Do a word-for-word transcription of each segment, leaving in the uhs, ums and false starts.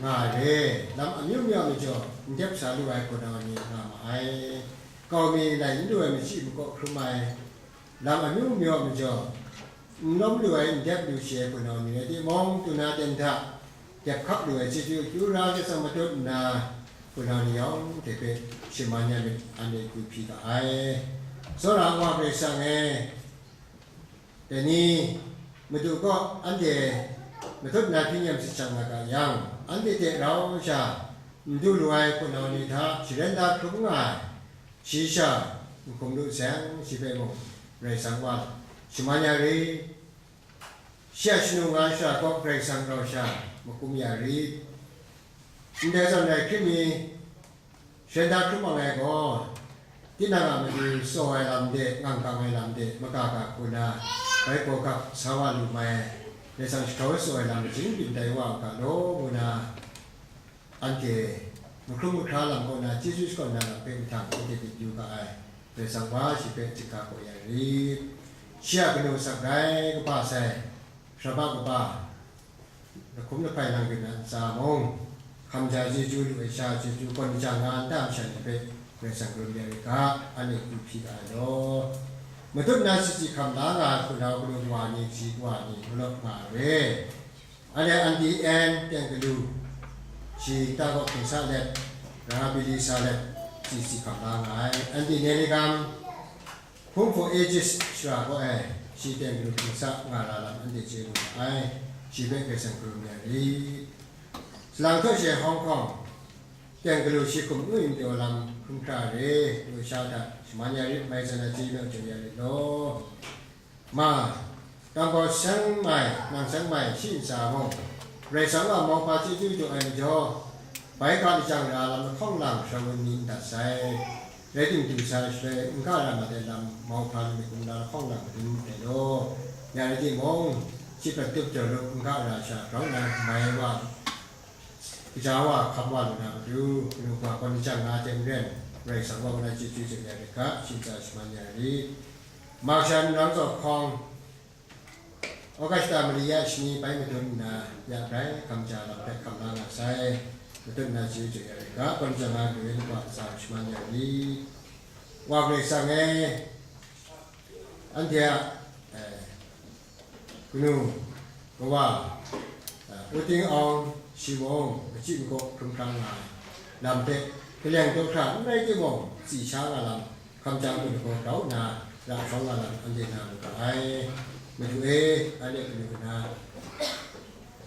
nga re, lam amyu myu a majaw n dep sa lu ai hpunau ni nga ma ai. Kau mi lai n lu ai machyi makaw hkrum ai, lam amyu myu a majaw n lawm lu ai, n dep lu shi ai hpunau ni rai timung, tuna ten hta dep hkap lu ai chyeju akyu ra Karai Kasang matut nna, hpunau ni yawng hte hpe shaman ya myit, anhte akyu hpyi ga ai. Tsawra Wa Karai Kasang e, dai ni Madu kaw anhte matut nna hpyi nem shajang nga ga yang, anhte hte rau sha n du lu ai hpunau ni hta sharen da hkrum nga ai, shi sha n hkum lu seng, shi hpe mung Karai Kasang wa shaman ya rit. Shi a shanu nga ai shara kaw Karai Kasang rau sha makum ya rit. Ndai zawn rai hkrim mi, sharen da hkrum ai gaw, tinang a matu tsaw ai lam de, ngang kang ai lam de, maga ga hku na, bai gaw gap sa wa lu mai, Karai Kasang shagrau tsaw ai lam majing byin tai wa u ga law, ngu na, anhte mahkrum mahkra lam kaw na, chyeju shakawn na lam hpe mahtang anhte myit yu ga ai, Karai Kasang wa shi hpe chyinghka gaw ya rit. Shi a kanu sak rai kaba sai, shabak kaba, lahkum lahpai nang rin a ntsa mung, hkamja chyeju, lu ai sha chyeju, kawn lajang nga nta masha ni hpe Karai Kasang karum ya rit ga, anhte akyu hpyi ga ai law. Matut nna sisi hkam la nga ai hpunau kanu kawa ni, kaji kawa ni, malawt nga ai re. Anhte Anti En Teng Galu, shi ta kaw hpung sa let, Rahabili sa let, sisi hkam la nga ai. Anti Neligam, Home for Aged shara kaw e, shi teng galu hpung sa nga ra lam anhte chye lu ma ai, shi hpe Karai Kasang karum ya rit. Salang htaw she Hong Kong, teng galu shi hkum n-wi n-pyaw lam hkrum hkra re, lu sha hta shaman ya rit, mai zawn ai chyeju naw jaw ya rit law. Ma, Kambau seng mai, nang seng mai, shi ntsa mung, Karai Kasang a mauhpa chyeju jaw ai majaw, bai ga lajang ra lam lahkawng lang shawng ni n dat sai. Rai timung, du sa shaloi n ga ra mat ai lam mauhpa lu myit kumla lahkawng lang madun ai law. Ya rai timung, shi prat tup jaw lu n ga ra sha grau nna mai wa, kaja wa hkam wa lu na matu, kanu kawa kawn lajang nga ai hte maren, Karai Kasang wa kaw na chyeju jaw ya rit ga, shi ntsa shaman ya rit. Makshan Rangzaw Hkawng, August mali ya shani bai madun nna, ya grai hkamja lam hpe hkam la nga sai. Matut nna chyeju jaw ya rit ga, kawn lajang nga ai kanu kawa ntsa shaman ya rit. Wa Karai Kasang e, anhte a, eh, kanu kawa, eh, Pu Ting Awng, shi mung machyi makaw hkrum hkra nga ai lam hpe, kaleng daw hkra n rai timung, tsi sha nga lam, hkamja hku lagaw grau nna, ra hkawng nga lam anhte na lu ga ai. Madu e, anhte kanu kana,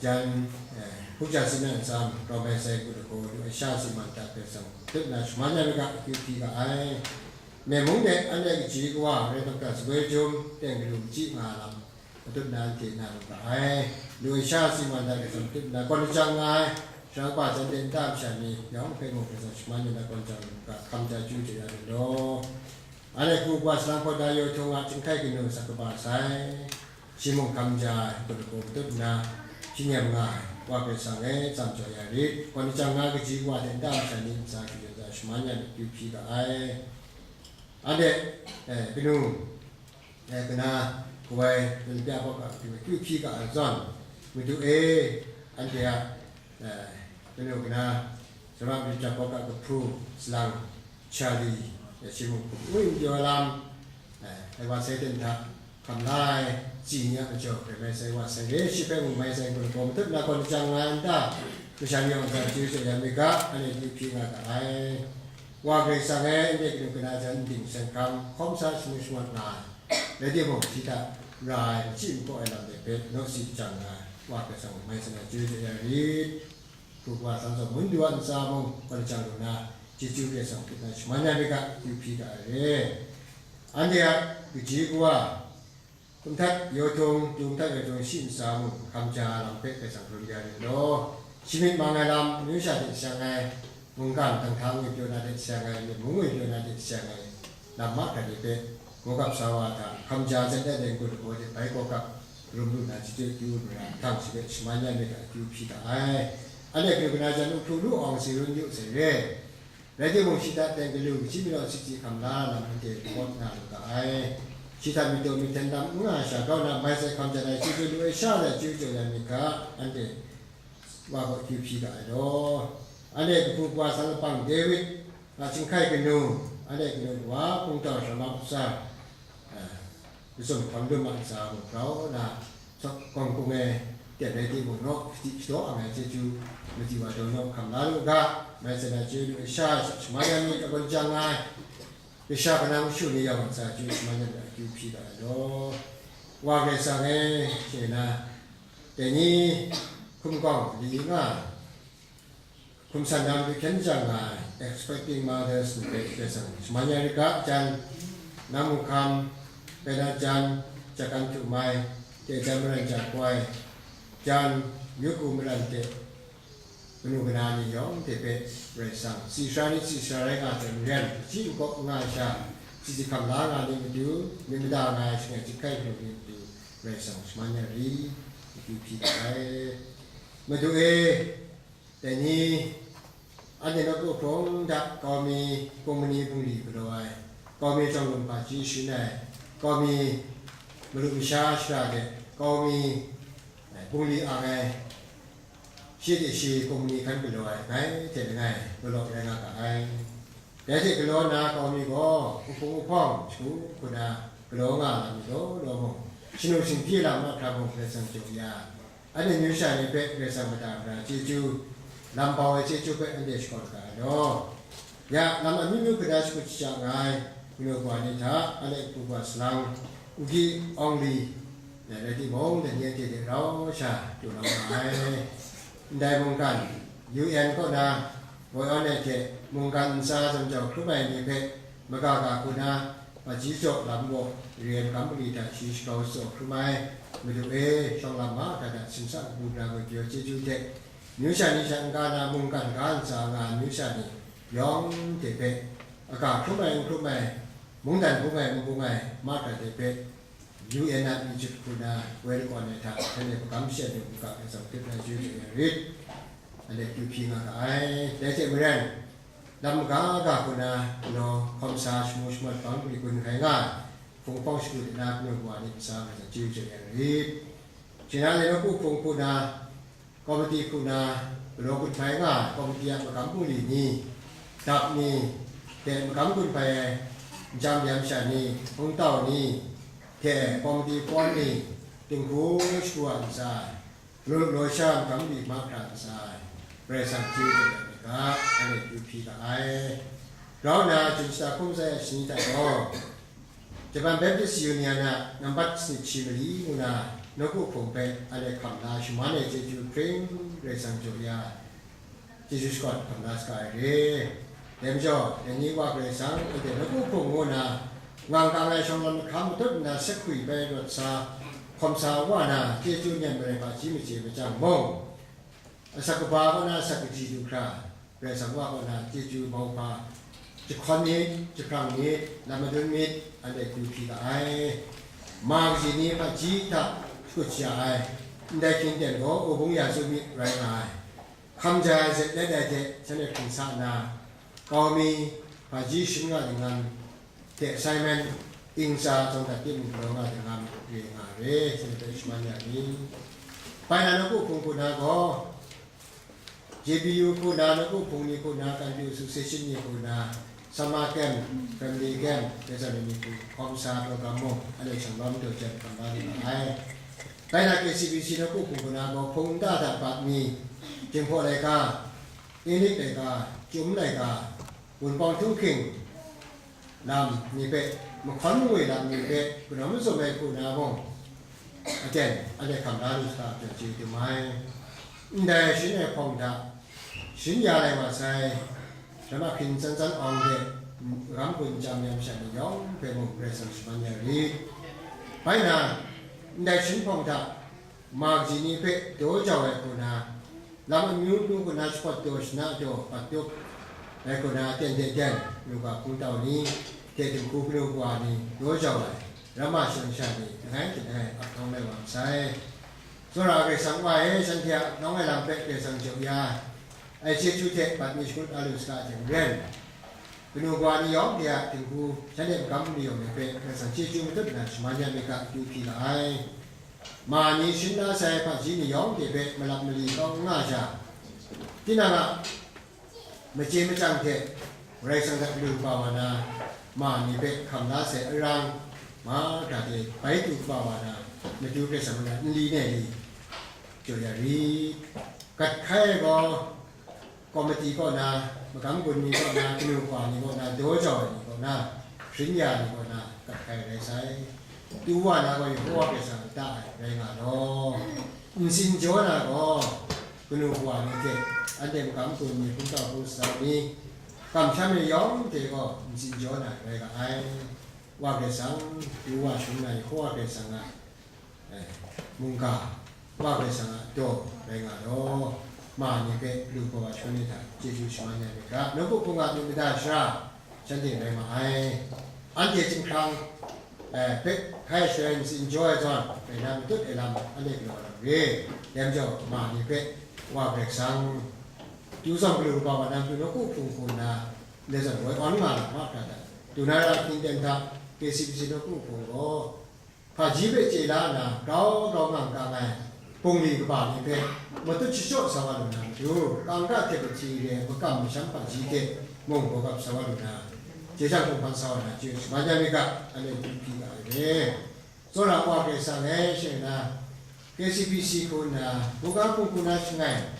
jan, eh, hkungja sin ai atsam, rau mai sai hku lagaw, lu ai sha si man dat hpe zawn, tut nna shaman ya myit ga, akyu hpyi ga ai. Myen mung de anhte kaji kawa, rai hkawt ga, Shaboi Jum, teng galu machyi nga lam, matut nna anhte na lu ga ai. Lu ai sha si man dat hpe zawn, matut nna kawn lajang nga ai, sara kaba jan de nta masha ni yawng hpe mung, Karai Kasang shaman ya na kawn lajang lu ga, hkamja chyeju jaw ya rit law. Anhte hku kawa salang hpawt na Yawhtung a Chyinghkai Kanu sak kaba sai, shi mung hkamja ai hku lagaw matut nna, hpyi nem nga ai, Wa Karai Kasang e tsam jaw ya rit, kawn lajang nga ai kaji kawa hte nta masha ni ntsa hkyu jan hta shaman ya myit, akyu hpyi ga ai. Anhte, eh, kanu, eh, kana, kawai, Nalapya kaw ga akyu, akyu hpyi ga ai zawn, Madu e, anhte a, eh, kanu kana, Sara Madu Jap kaw ga kahpu, salang, Charlie, eh, shi mung hkum n-wi n-pyaw lam, eh, ai wa sai ten hta, hkam la ai, tsi ni a majaw, grai mai sai wa sai re, shi hpe mung mai sai, ngu lagaw matut nna kawn lajang nga ai nta, masha ni yawng gaw chyeju jaw ya myit ga, anhte akyu hpyi nga ga ai. Wa Karai Kasang e, anhte kanu kana jan n ding seng hkam, hkawm sa shamu shangut nga ai, rai timung, shi hta ra ai, machyi makaw ai lam de hpe, naw si jang nga ai, Wa Karai Kasang mai zawn ai chyeju jaw ya rit. Hku kawa salang zawn, Mundu a ntsa mung, kawn lajang lu nna, chyeju Karai Kasang hpyi na shaman ya myit ga, akyu hpyi ga ai re. Anhte a kaji kawa, Hkum htat Yawhtung, Hkum htat Yawhtung shi ntsa mung, hkamja lam hpe Karai Kasang karum ya rit law, shi myit mang ai lam, amyu sha hte seng ai, mungkan, dang hta ngwi pyaw na hte seng ai, myen mung ngwi pyaw na hte seng ai, lam mahkra ni hpe, gawgap sa wa hta, hkamja zat ai dai n-gun lagaw hte bai gawgap, karum lu na, chyeju akyu lu na, hkang shi hpe shaman ya myit ga, akyu hpyi ga ai. Anhte kanu kana jan, Uhkru Lu Awng, Sirun Yu, sai re. Rai timung, shi hta teng galu, kaji majaw sitsi hkam la lam anhte lawt nga lu ga ai. Shi hta myit daw myit hten lam n nga ai sha grau nna, mai sai hkam jan ai chyeju, lu ai sha hta chyeju jaw ya myit ga, anhte wa gaw akyu hpyi ga ai law. Anhte kabu kawa san lapang David a chyinghkai kanu, anhte kanu kawa hpungtau Ramapsa, a, mazum hkawn dum a ntsa mung grau na, sawk gawng hpung e ten rai timung naw, shadi shadaw ang ai chyeju madi wa daw naw hkam la lu ga, mai tsana chyeju sha sha shaman ya mi, a gawn jang ai, kasha kanang shu ni yawng ntsa chyeju shaman ya mi akyu hpyi ga ai law. Wa Karai Kasang e, she na, dai ni hkum gawng li nga, hkum san na matu hkyen jang nga ai, expecting mothers ni hpe Karai Kasang shaman ya rit ga, jan, nang mung hkam, bai na jan, jakan htu mai, te jan maran ja koi, jan, yu ku maran te, kanu kana ni yawng hte hpe Karai Kasang, tsi sara ni tsi sara rai nga ai maren, hpaji nkawk nga ai sha, tsi hkam la nga ni matu, myit mada nga ai shangai chyinghkai hpung ni matu, Karai Kasang shaman ya rit, akyu hpyi ga ai. Madu e, dai ni, anhte nawku hpung hta kau mi, kawmni bungli galaw ai, kau mi shawng lung hpaji sharin ai, kau mi malu masha shara de, kau mi, eh, bungli ang ai, shi de shi kawmni hkan galaw ai, ngai hte langai galaw rai nga ga ai. Dai hte galaw na kau mi gaw, uhpung uhpawng shagu hku na galaw nga lam mi law law mung, shanu shinghpyi lam mahkra mung Karai Kasang jaw ya, anhte amyu sha ni hpe Karai Kasang mada mara chyeju, lam bau ai chyeju hpe anhte shakawn ga ai law. Ya, lam amyu myu hkra shakut shaja nga ai, kanu kawa ni hta, anhte kabu kawa salang, Ugi Ongli, dai rai timung, dai ni anhte hte rau sha du na nga ai. Ndai mungkan, U N kaw na, Woi Awn ai hte mungkan ntsa zamjau hkrum ai ni hpe, maga ga hku na, hpaji jaw lam gaw, re ai magam mali hta shi shakau tsaw hkrum ai, Madu e, shawng lam mahkra hta simsa kabu gara gaw pyaw chyeju hte, amyu sha ni sha n-ga na mungkan ga ntsa nga ai amyu sha ni yawng hte hpe, aga hkrum ai n hkrum ai, mungdan bung ai n bung ai mahkra hte hpe, U N a myi jut hku na woi lakawn ai hta, shanhte magam shayan lu u ga, Karai Kasang hpe bai chyeju hte ya rit, anhte akyu hpyi nga ga ai. Dai hte maren, lam maga ga hku na galaw hkawm sa shamu shamat bang gari gun hkai nga ai, hpung hpawng shagu de na kanu kawa ni ntsa Karai Kasang chyeju hte ya rit. Shi na le nawku hpung hku na, Komiti hku na galaw gun hpai nga ai komiti a magam bungli ni, dap ni, hte magam gun hpai ai nchyam yam sha ni, hpungtau ni, hte komiti pawn ni, dinghku shagu a ntsa ai, galaw law sha magam bungli mahkra ntsa ai, Karai Kasang chyeju hte ya rit ga, anhte akyu hpyi ga ai. Grau nna, Jun shata hkun masai a shani hta gaw, Japan Baptist Union a nambat sanit shi mali ngu na nawku hpung hpe anhte hkam la shaman ai chyeju hpring Karai Kasang jaw ya, chyeju shakawn hkam la saga ai re. Dai majaw, dai ni wa Karai Kasang anhte nawku hpung ngu na ngang kang ai shawng lam lahkam matut nna sahkwi bai rawt sa, hkawm sa wa na, chyeju nen marai hpaji machye machyang mung, asak kaba kaw na asak kaji du hkra, Karai Kasang wa kaw na chyeju mauhpa jahkawn myit, jahprang myit, lam madun myit, anhte akyu hpyi ga ai. Ma kaji ni hpaji hta shakut shaja ai, ndai hkying ten gaw wabung ya tsun myit rai nga ai. Hkam ja ai zet let ai hte shanhte hpring sa nna, kau mi, hpaji sharin nga dingnan hte assignment, ing tsa, jawng dat timung galaw nga dingnan re nga re, shanhte hpe shaman ya mi. Bai na nawku hpung hku na gaw, J B U hku na, nawku hpung ni hku na, Kanpyu Association ni hku na, Summer Camp, Family Camp, dai zawn ni hku hkawm sa program mung, anhte shang lawm daw jan hkam la lu ga ai. Bai na K C B C nawku hpung hku na gaw, hpung nta hta bat mi, Jinghpaw laika, Enik laika, Chyum laika, Wunpawng htunghking lam ni hpe, mahkawn mangwi lam ni hpe, punau mazum ai hku na mung, aten anhte hkam la lu saga hpe chye dum ai. Ndai sharin ai hpawng hta, sharin ya lai wa sai, Ramahkring Tsan Tsan Awng hte, magam gun nchyam yam sha ni yawng hpe mung Karai Kasang shaman ya rit. Bai na, ndai sharin hpawng hta, ma kaji ni hpe daw jau ai hku na, lam amyu myu hku na shapawt daw shana daw pat tup ai hku na, ten de ten, luga hpungtau ni, hte dinghku kanu kawa ni daw jau ai, ramma shang sha ni, langai hte langai ap htawng lai wa masai. Tsawra Karai Kasang wa e, shanhte a nawng ai lam hpe Karai Kasang jaw ya ai chyeju hte bat mi shakut a lu saga hte maren, kanu kawa ni yawng hte a dinghku, shanhte magam ni yawng ni hpe Karai Kasang chyeju matut nna shaman ya mi ga, akyu hpyi ga ai. Ma ni sharin la sai hpaji ni yawng hte hpe malap mali kau n nga sha, Tinang a machye machyang hte Karai Kasang hta galu kaba wa na ma ni hpe hkam la sai arang, mahkra hte bai tu kaba wa na matu Karai Kasang na nli ne li jaw ya ri. Gat hkai ai gaw, komiti kaw na, magam gun ni kaw na, kanu kawa ni kaw na, daw jau ai ni kaw na, sharin ya ni kaw na, gat hkai rai sai. Tu wa na gaw, Yehova Karai Kasang a lata ai rai nga law, ntsin jaw na gaw, kanu kawa ni hte, anhte magam gun ni, hpungtau hpungsau ni, kamsham ni yawng hte gaw, ntsin jaw na rai nga ai. Wa Karai Kasang, tu wa shangun na Yehova Karai Kasang a mungga, Wa Karai Kasang a daw rai nga law, ma ni hpe lu kau wa shangun ni hta chyeju shaman ya myit ga, nawku hpung a myit mada shara shanhte rai ma ai. Anhte chyinghkrang hpe hkai shaloi ntsin jaw ai zawn, rai na matut ai lam anhte galaw ai lam re. Dai majaw, ma ni hpe Wa Karai Kasang tu zawn galu kaba wa na matu nawku hpung hku nna, ndai zawn woi awn nga na mahkra hta, Tunara Kingdom hta K C B C nawku hpung gaw, hpaji hpe chye la nna, grau grau nga kang ai bungli kaba ni hpe matut shachyaw sa wa lu na matu, kangka hte kahti re ai makam masham hpaji hte mung gawgap sa wa lu na, jehkyang hpung hpan sa wa na, chye shaman ya myit ga, anhte du hpyi ga ai re. Tsawra Wa Karai Kasang e, shing na, K C B C hku nna, mungga hpung hku na shangai,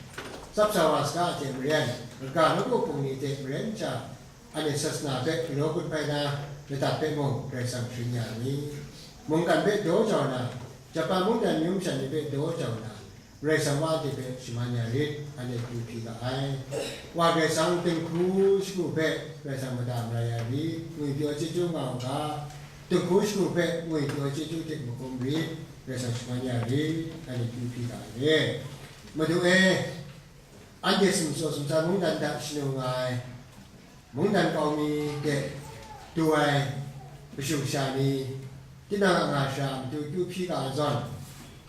tsap sa wa saga hte maren, kaga nawku hpung ni hte maren sha, anhte sasana hpe galaw gun bai na, ladat hpe mung Karai Kasang sharin ya ai ni, mungkan hpe daw jau na, Japan mungdan myu masha ni hpe daw jau na, Karai Kasang wa anhte hpe shaman ya rit, anhte du hpyi ga ai. Wa Karai Kasang dinghku shagu hpe Karai Kasang mada marai ya rit, ngwipyaw chyeju nga u ga, dinghku shagu hpe ngwipyaw chyeju hte magum rit, Karai Kasang shaman ya rit, anhte du hpyi ga ai re. Madu e, anhte sumsaw sumsa mungdan hta shanu nga ai, mungdan kau mi de du ai kashu kasha ni, tinang a nga shara a matu kyu hpyi ga ai zawn,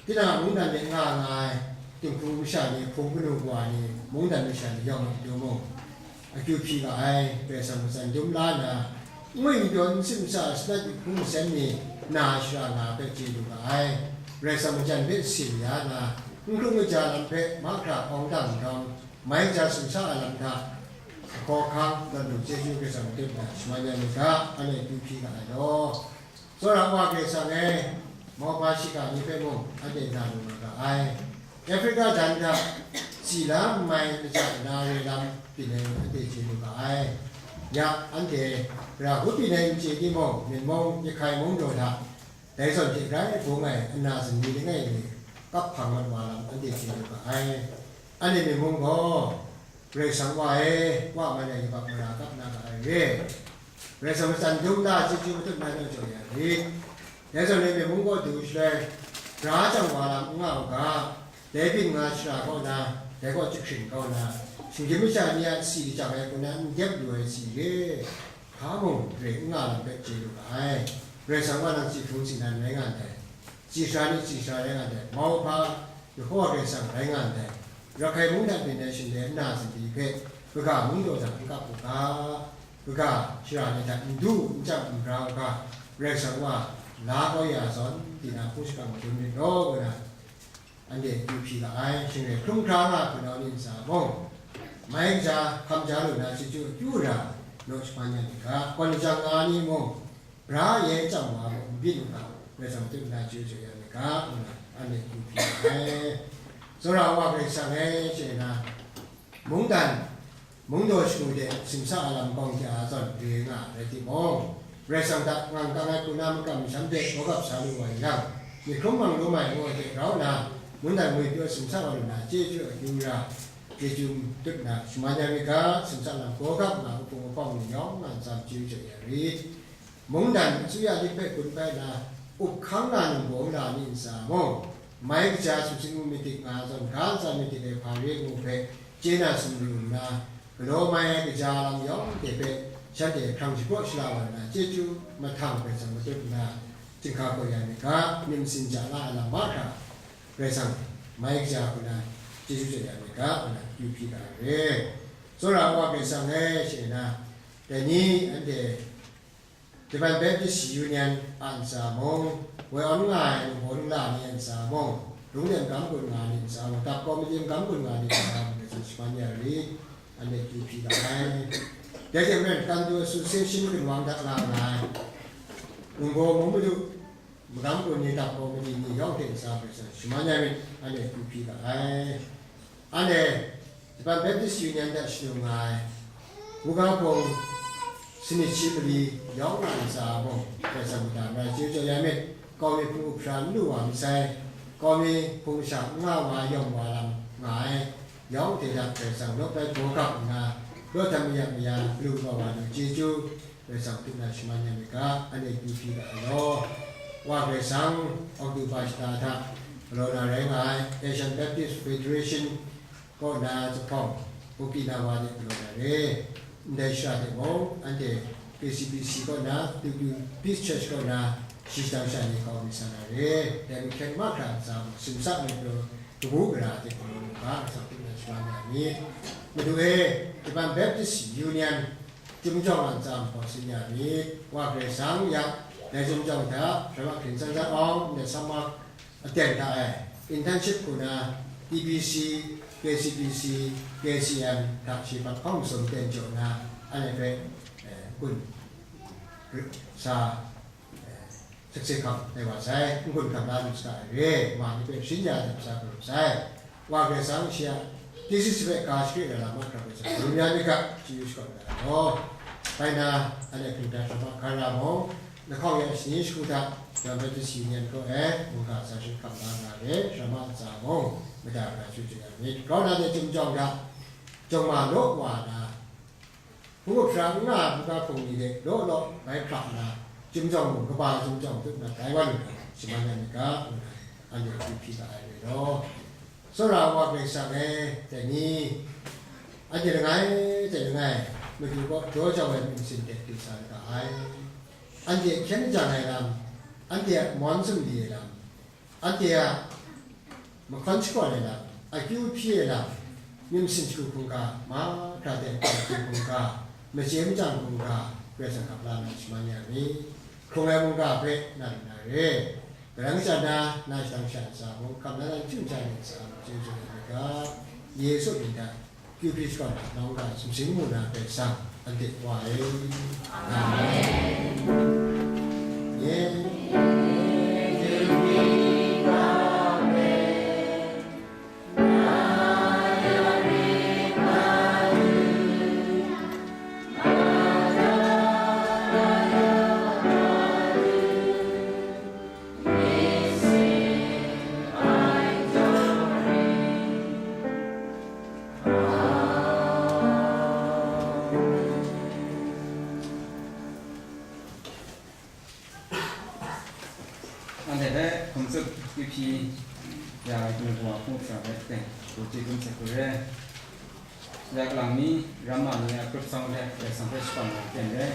tinang a mungdan de nga nga ai dinghku masha ni, hpung kanu kawa ni, mungdan masha ni yawng a matu mung, akyu hpyi ga ai Karai Kasang matsan dum la nna, ngwi n pyaw n simsa sanat yip hpung nsen ni na shara nga hpe chye lu ga ai. Karai Kasang majan hpe sin ya nna, n hkrung kaja lam hpe mahkra hkawng dang nhtawm, mai kaja sumsa ai lam hta, ahkaw ahkang, law lu chyeju Karai Kasang matut na shaman ya myit ga, anhte du hpyi ga ai law. Tsawra Wa Karai Kasang e, mauhpa shiga ni hpe mung anhte na lu nga ga ai. Afrika dan hta, sila n mai kaja na re lam byin ai anhte chye lu ga ai. Ya, anhte Rahku byin ai n chye timung, Myen mung, Jahkai mung daw hta, dai zawn hte grai bung ai ana zingni langai mi kap hpang mat wa lam anhte chye lu ga ai. Anhte myi mung gaw, Karai Kasang Wa e, Wa man ai yubak mara kap na ga ai re. Karai Kasang matsan dum la chyeju matut na naw jaw ya rit. Dai zawn e myi mung gaw du shaloi, bra jang wa lam n nga u ga, dai byin nga shara kaw na, dai kaw jahkring kau na, shinggyim masha ni a si lachyang ai hku na n dep lu ai si re, hpa mung re n nga lam hpe chye lu ga ai. Karai Kasang Wa nang si hpung si nan rai nga ndai. Tsi sara ni tsi sara rai nga ndai, mauhpa Yehova Karai Kasang rai nga ndai, Rakhai mungdan byin ai shinde nna zingdi hpe, kaga mung daw hta n kap u ga, kaga shara ni hta n du, n chyam, n bra u ga, Karai Kasang Wa la kau ya zawn, tinang hpung shingkang madun myit law, ngu na, anhte du hpyi ga ai. Shing rai hkrum hkra nga hpunau ni ntsa mung, mai kaja, hkam ja lu na chyeju akyu ra, naw shaman ya myit ga, kawn lajang nga ni mung, bra e chyam wa mung n byin u ga, Karai Kasang matut nna chyeju chye ya myit ga, ngu na, anhte du hpyi ga ai. Tsawra Wa Karai Kasang e, chye na, mungdan, mungdaw shagu de simsa a lam kawng hkya zawn re nga rai timung, Karai Kasang hta ngang kang ai hku na makam masham de gawgap sa lu wa yang, myit hkrum mang lum ai ngu ai hte grau nna, mungdan ngwipyaw simsa wa lu na, chyeju akyu ra, chyeju matut nna shaman ya myit ga, simsa lam gawgap nga, hpung hpawng ni yawng nga ntsa chyeju chye ya rit. Mungdan asuya lit hpe gun bai na, up hkang na ningbaw nla ni ntsa mung, mai kaja sumsing u myit dik nga zawn, ga ntsa myit dik ai hpa re ngu hpe chye na sumru nna, galaw mai ai kaja lam yawng hte hpe shanhte hkrang shapraw shala wa nna, chyeju mahtang Karai Kasang matut nna, chyinghka gaw ya myit ga, myit masin ja la ai lam mahkra, Karai Kasang mai kaja hku na chyeju chye ya myit ga, ngu na akyu hpyi ga ai re. Tsawra Wa Karai Kasang e, she na, dai ni anhte Japan Baptist Union a ntsa mung, woi awn nga ai ningbaw nla ni a ntsa mung, lunglen magam gun nga ni ntsa mung, dap kawmiti magam gun nga ni ntsa mung, Karai Kasang shaman ya rit, Dai hte maren, Kantu Association ginwang hta nga nga ai, Nunggaw mung madu, magam kun ni, dap gaw madi ni yawng hte ntsa hpe sa shaman ya myit, anhte akyu hpyi ga ai. Anhte Japan Baptist Union hta shanu nga ai, buga hpung sanit shi mali yawng a ntsa mung, Karai Kasang mada marai chyeju jaw ya myit, kau mi hpung up hpra n lu wa masai, kau mi hpung sha n nga wa yawng wa lam nga ai, yawng hte hta Karai Kasang lawp bai baw gap nna, law htam mayak maya, galu kau wa lu chyeju, Karai Kasang hpyi na shaman ya myit ga, anhte akyu hpyi ga ai law. Wa Karai Kasang, October shata hta galaw na rai nga ai Asian Baptist Federation kaw na zuphpawng, Okinawa de galaw na re. Ndai shara de mung, anhte K C B C kaw na, Tukyu Peace Church kaw na, shi shadang sha ni kau mi sa na re. Dai mung hkyen mahkra ntsa mung, simsak myit gaw, kabu gara de galaw lu ga, Karai Kasang hpyi na shaman ya myit. Madu e, Japan Baptist Union, Chyum jawng a ntsa hpaw sin ya myit. Wa Karai Kasang yak, dai chyum jawng hta, Sharama Hkrin San San Awng, ndai summer aten hta e, internship hku na, T B C, K C B C, K C M hta shi hpang hpang masum ten jaw na, anhte hpe, eh, n-gun sa, eh, sakse hkam ai wa sai, n-gun hkam la lu saga ai re, ma ni hpe sharin ya ai lam sa garu sai. Wa Karai Kasang shi a thesis hpe ga shakri ai lam mahkra hpe sa, garu ya myit ga, chyeju shakawn da ai gaw. Bai na, anhte hpring dan Sharama Hkara mung, lahkawng ya shani shagu hta, Japan Baptist Union kaw e mungga sa shi hkam la nga re, Sharama ntsa mung, mada ga chyeju ya myit. Grau na de chyum jawng hta, jawng ma law wa na, hpung up hpra n nga ai buga hpung ni de law law bai hkra nna, chyum jawng mung kaba chyum jawng tut nna bai wan nna, shaman ya myit ga, ngu na, anhte akyu hpyi ga ai re law. Tsawra ai Wa Karai Kasang e, dai ni, anhte langai, dai langai, Madu kaw daw jau ai myit masin de du sa ra ga ai. Anhte hkyen jang ai lam, anhte a mawn sumri ai lam, anhte a mahkawn shakawn ai lam, akyu hpyi ai lam, myit masin shagu hkungga, mahkra de hkungga, machye machyang hkungga, Karai Kasang hkap la na shaman ya myit. Hkrung ai mungga hpe na lu na re. Kalang chyan na, na shadang sha ntsa mung, hkam na nan chyum chya myit sa, chyeju ai myit ga, Yesu mying hta, kyu hpyi shakawn na mungga sumsing mu na Karai Kasang, anhte Wa e. Amen. Amen. Anhte hpe hkum tsup kyu hpyi ya ai Karai Kasang a hpung sara hpe teng, chyeju dum sai hku re. Ya kalang mi, ramma ni a grup sawng hte Karai Kasang hpe shakawn ai aten re.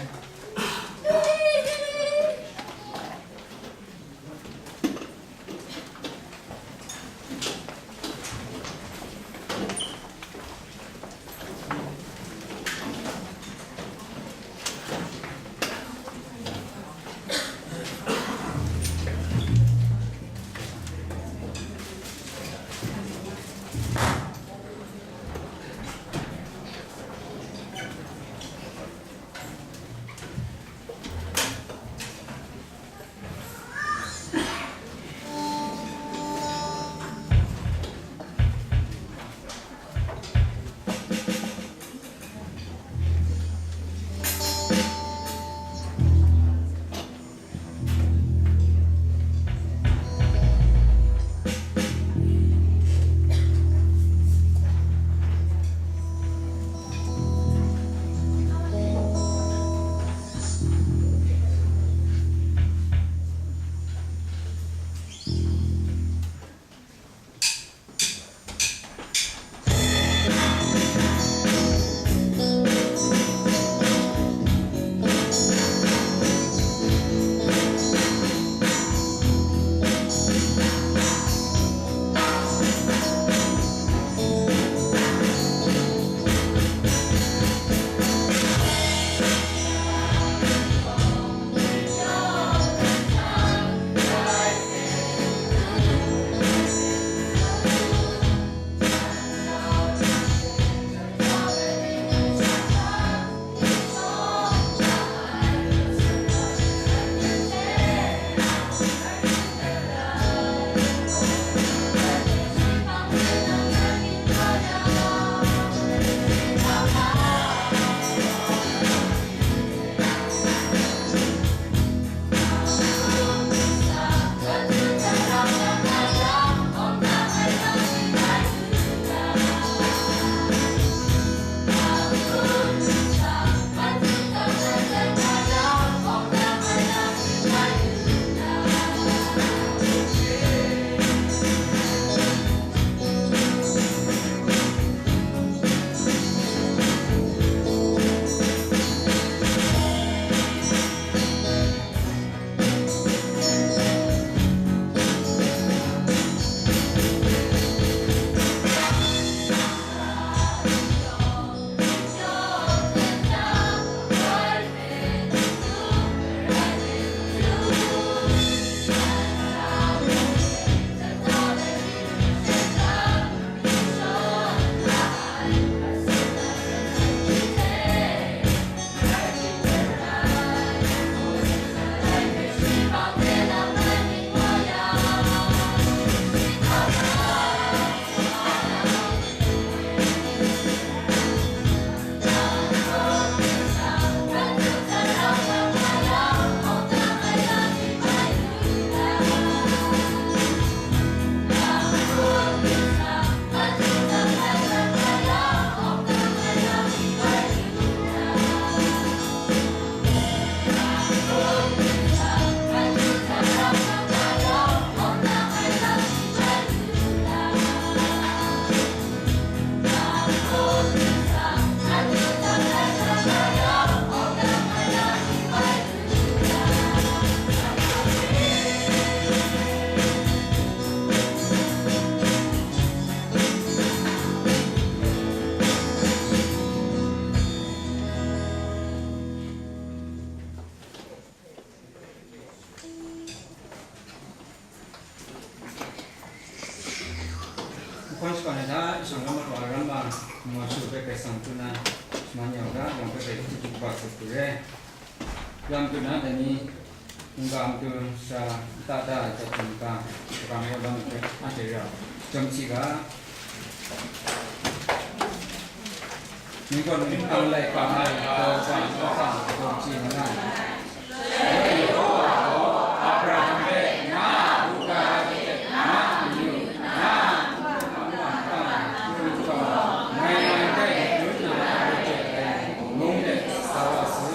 Mawshu hpe Karai Kasang hpyi na shaman yau ga, yawng hpe Karai Kasang hpyi kaba hkrit hku re. Yam hpyi na dai ni, mungga matu sara, nta da ai hta hkungga, shakam yawng dan hpe anhte rau jawm hti ga. Ningkawn ningkang laika nga ai, Karai Kasang hpyi kaba hkrit hku re. Abraham hpe, na a buga hte, na a amyu, na a mungga matu gaw, ngai nang hpe madun na a reject ai mung de sa wa su.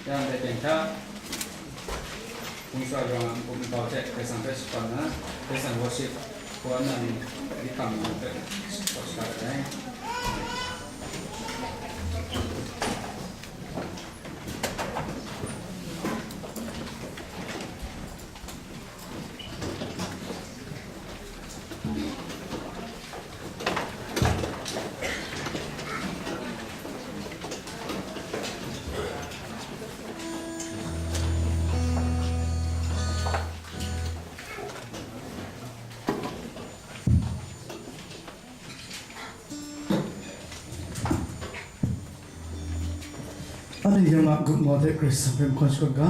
Yang dai teng hta, Hpung Sara yawng a n-gup n-bau hte Karai Kasang hpe shakawn na, Praise and Worship kaw na myit hkam ni hpe shapraw shaga dat ai. Anhte yawng a n-gup n-bau hte Karai Kasang hpe mahkawn shakawn ga.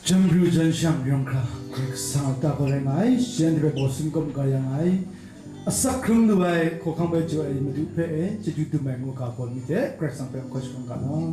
Jan pru jan shang yawng hkra, Karai Kasang a lata gaw rai nga ai, shi anhte hpe baw sum kawm ga ya nga ai, asak hkrung lu ai, hkawhkam bai jaw ai Madu hpe e, chyeju dum ai ngu ga gaw myit hte, Karai Kasang hpe mahkawn shakawn ga law.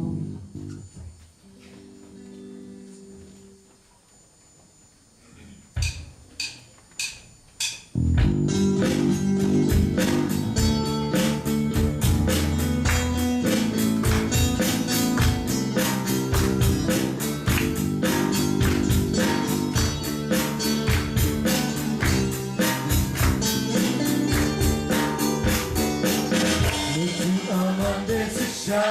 Madu a man de sasha.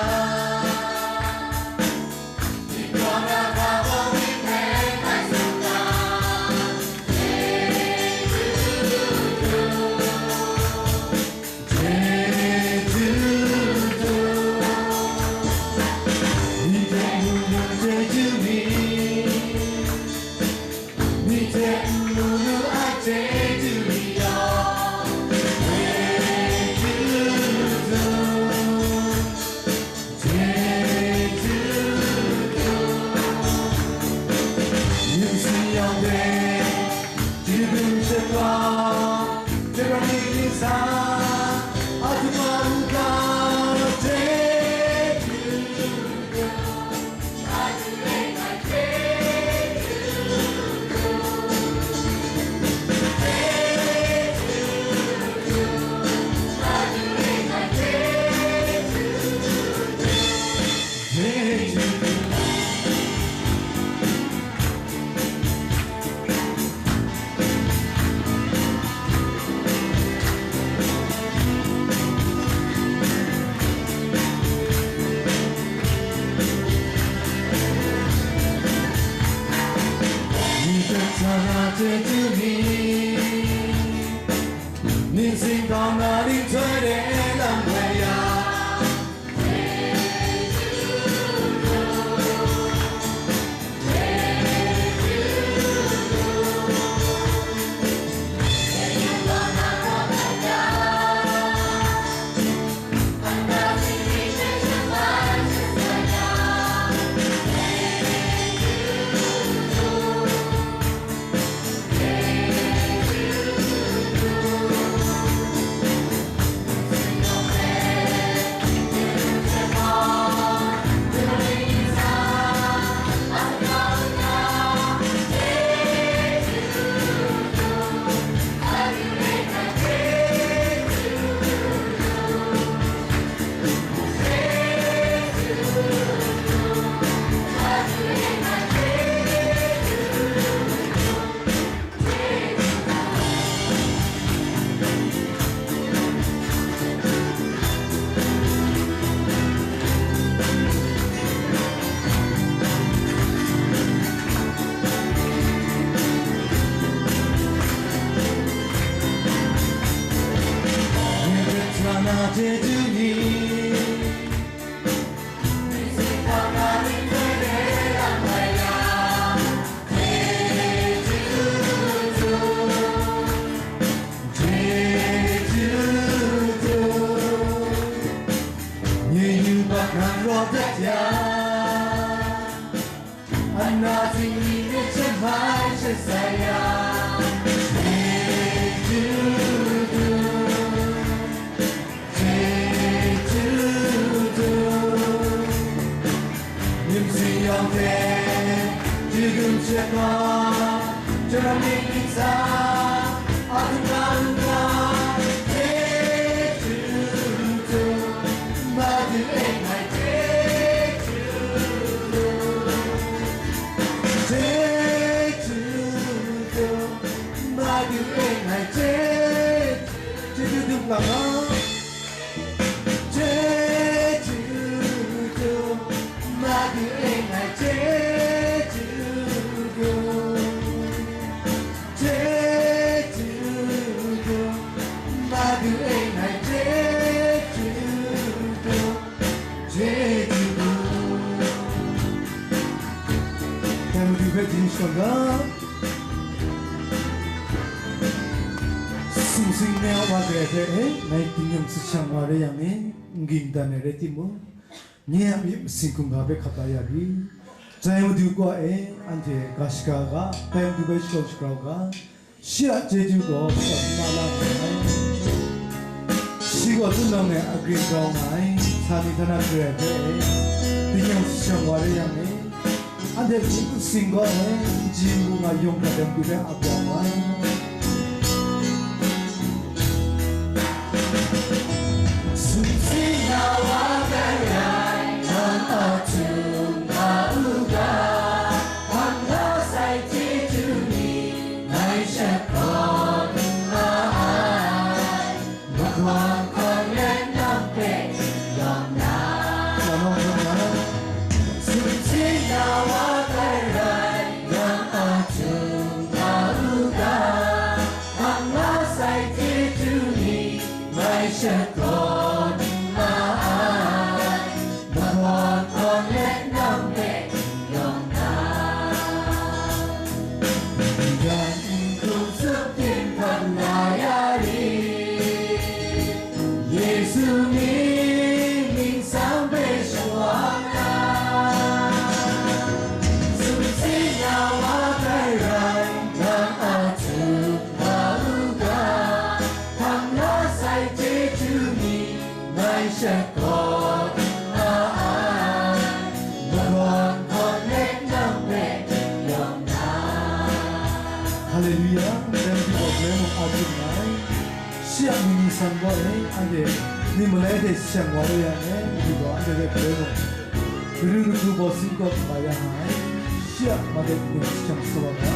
Ana tingni myit shanhpai shat sai yang, Jeju du, Jeju du. Myit masin yawng hte, chyeju dum shakawng, Jahran myit ntsa, a hkungga hkungga, Jeju du, Madu e ngai chyeju du, chyeju du, Madu e ngai chyeju, chyeju dum nga ga, chyeju du, Madu e ngai chyeju du, chyeju du, Madu e ngai chyeju du, chyeju du. Dai Madu hpe dim shakawn ga. Sumsing nau wa Karai hpe, e, ngai tingnyang sut shang wa rai yang e, n-ging dan ai rai timung, nye a myit masin hkungga hpe hkap la ya ri. Dai Madu kaw e, anhte ga shaga ga, dai Madu hpe shakawn shagrau ga, shi a chyeju gaw shakawn n na la nga ai. Shi gaw tutnawng e agrin grau nga ai, htani htana Karai hpe e, tingnyang sut shang wa rai yang e, anhte myit masin gaw e, n-ji n-gu nga yawng hkrat ai matu hpe ap ya nga ai. Sumsing nau wa Karai, nang a htung nga u ga, hpang la sai chyeju ni, ngai shakawn n ma ai. Mahkawn hkawn let nang hpe yawng na. Sumsing nau wa Karai, nang a htung nga u ga, hpang la sai chyeju ni, ngai shakawn n ma ai. Mahkawn hkawn let nang hpe yawng na. N-gun n-hkum tsup tim hkam la ya ri, Yesu mying ningsang hpe shawa na. Sumsing nau wa Karai, nang a htung nga u ga, hpang la sai chyeju ni, ngai shakawn n ma ai. Mahkawn hkawn let nang hpe yawng na. Haleluya. Dai Madu gaw galoi mung a htung nga ai. Shi a mying ningsang gaw e, anhte myit malai hte shang wa rai yang e, Madu gaw anhte hpe galoi mung, karing katu baw sin kaw hkra ya nga ai. Shi a ma de myit shang sa wa ga.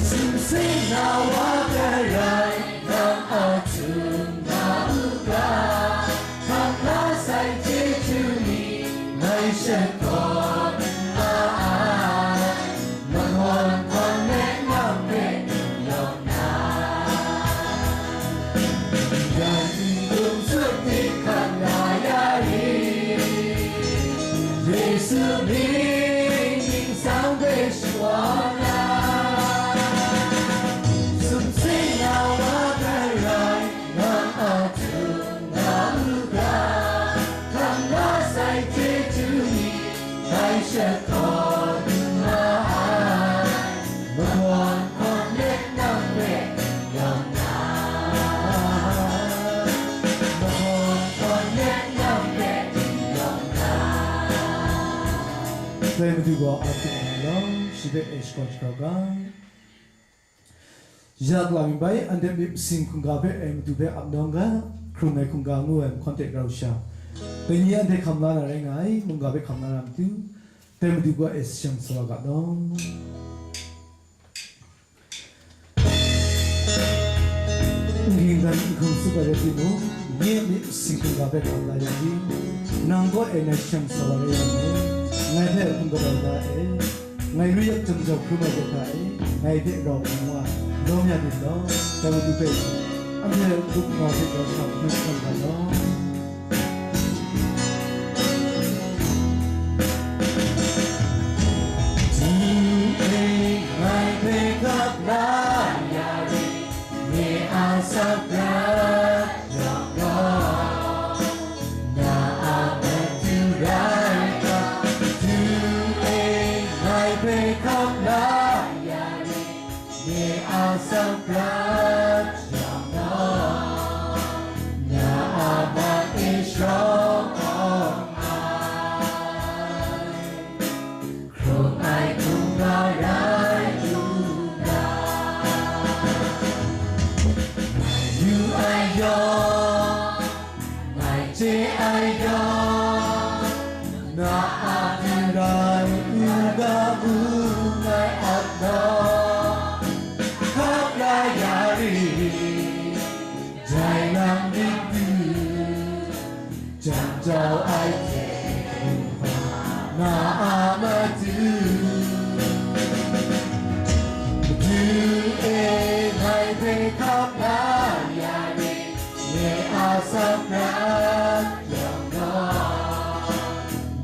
Sumsing nau wa Karai, nang a htung nga u ga, hpang la sai chyeju ni, ngai shakawn n ma ai. Mahkawn hkawn let nang hpe yawng na. N-gun n-hkum tsup tim hkam la ya ri, Yesu mying ningsang hpe shawa na. Sumsing nau wa Karai, nang a htung nga u ga, hkam la sai chyeju ni, ngai shakawn n ma ai. Mahkawn hkawn let nang hpe yawng na. Mahkawn hkawn let nang hpe yawng na. Dai Madu gaw a htung nga law, shi hpe e shakawn shagrau ga. Ya lam bai, anhte myit masin hkungga hpe, e, Madu hpe ap nawng ga, hkrung ai hkungga ngu ai mahkawn hte rau sha, dai ni anhte hkam la na rai nga ai, mungga hpe hkam la na matu, dai Madu gaw e shang sa wa ga law. N-ging dan n-hkum tsup ai rai timung, nye myit masin hkungga hpe hkam la yang ni, nang gaw e ngai shang sa wa rai yang ni, ngai hpe hkungga rai la e. Ngai ru yak jang jau hkrum ai hte hta e, ngai hte rau hkrum wa, lawm ya myit law, dai Madu hpe, anhte lup nau hte rau sa hkrum hkrum ga law. Du e, ngai hpe gap la ya ri, nye a tsap prat, Rau ai hte, na a matu, matu e ngai hpe hkap la ya rit, nye a asak prat yang gaw,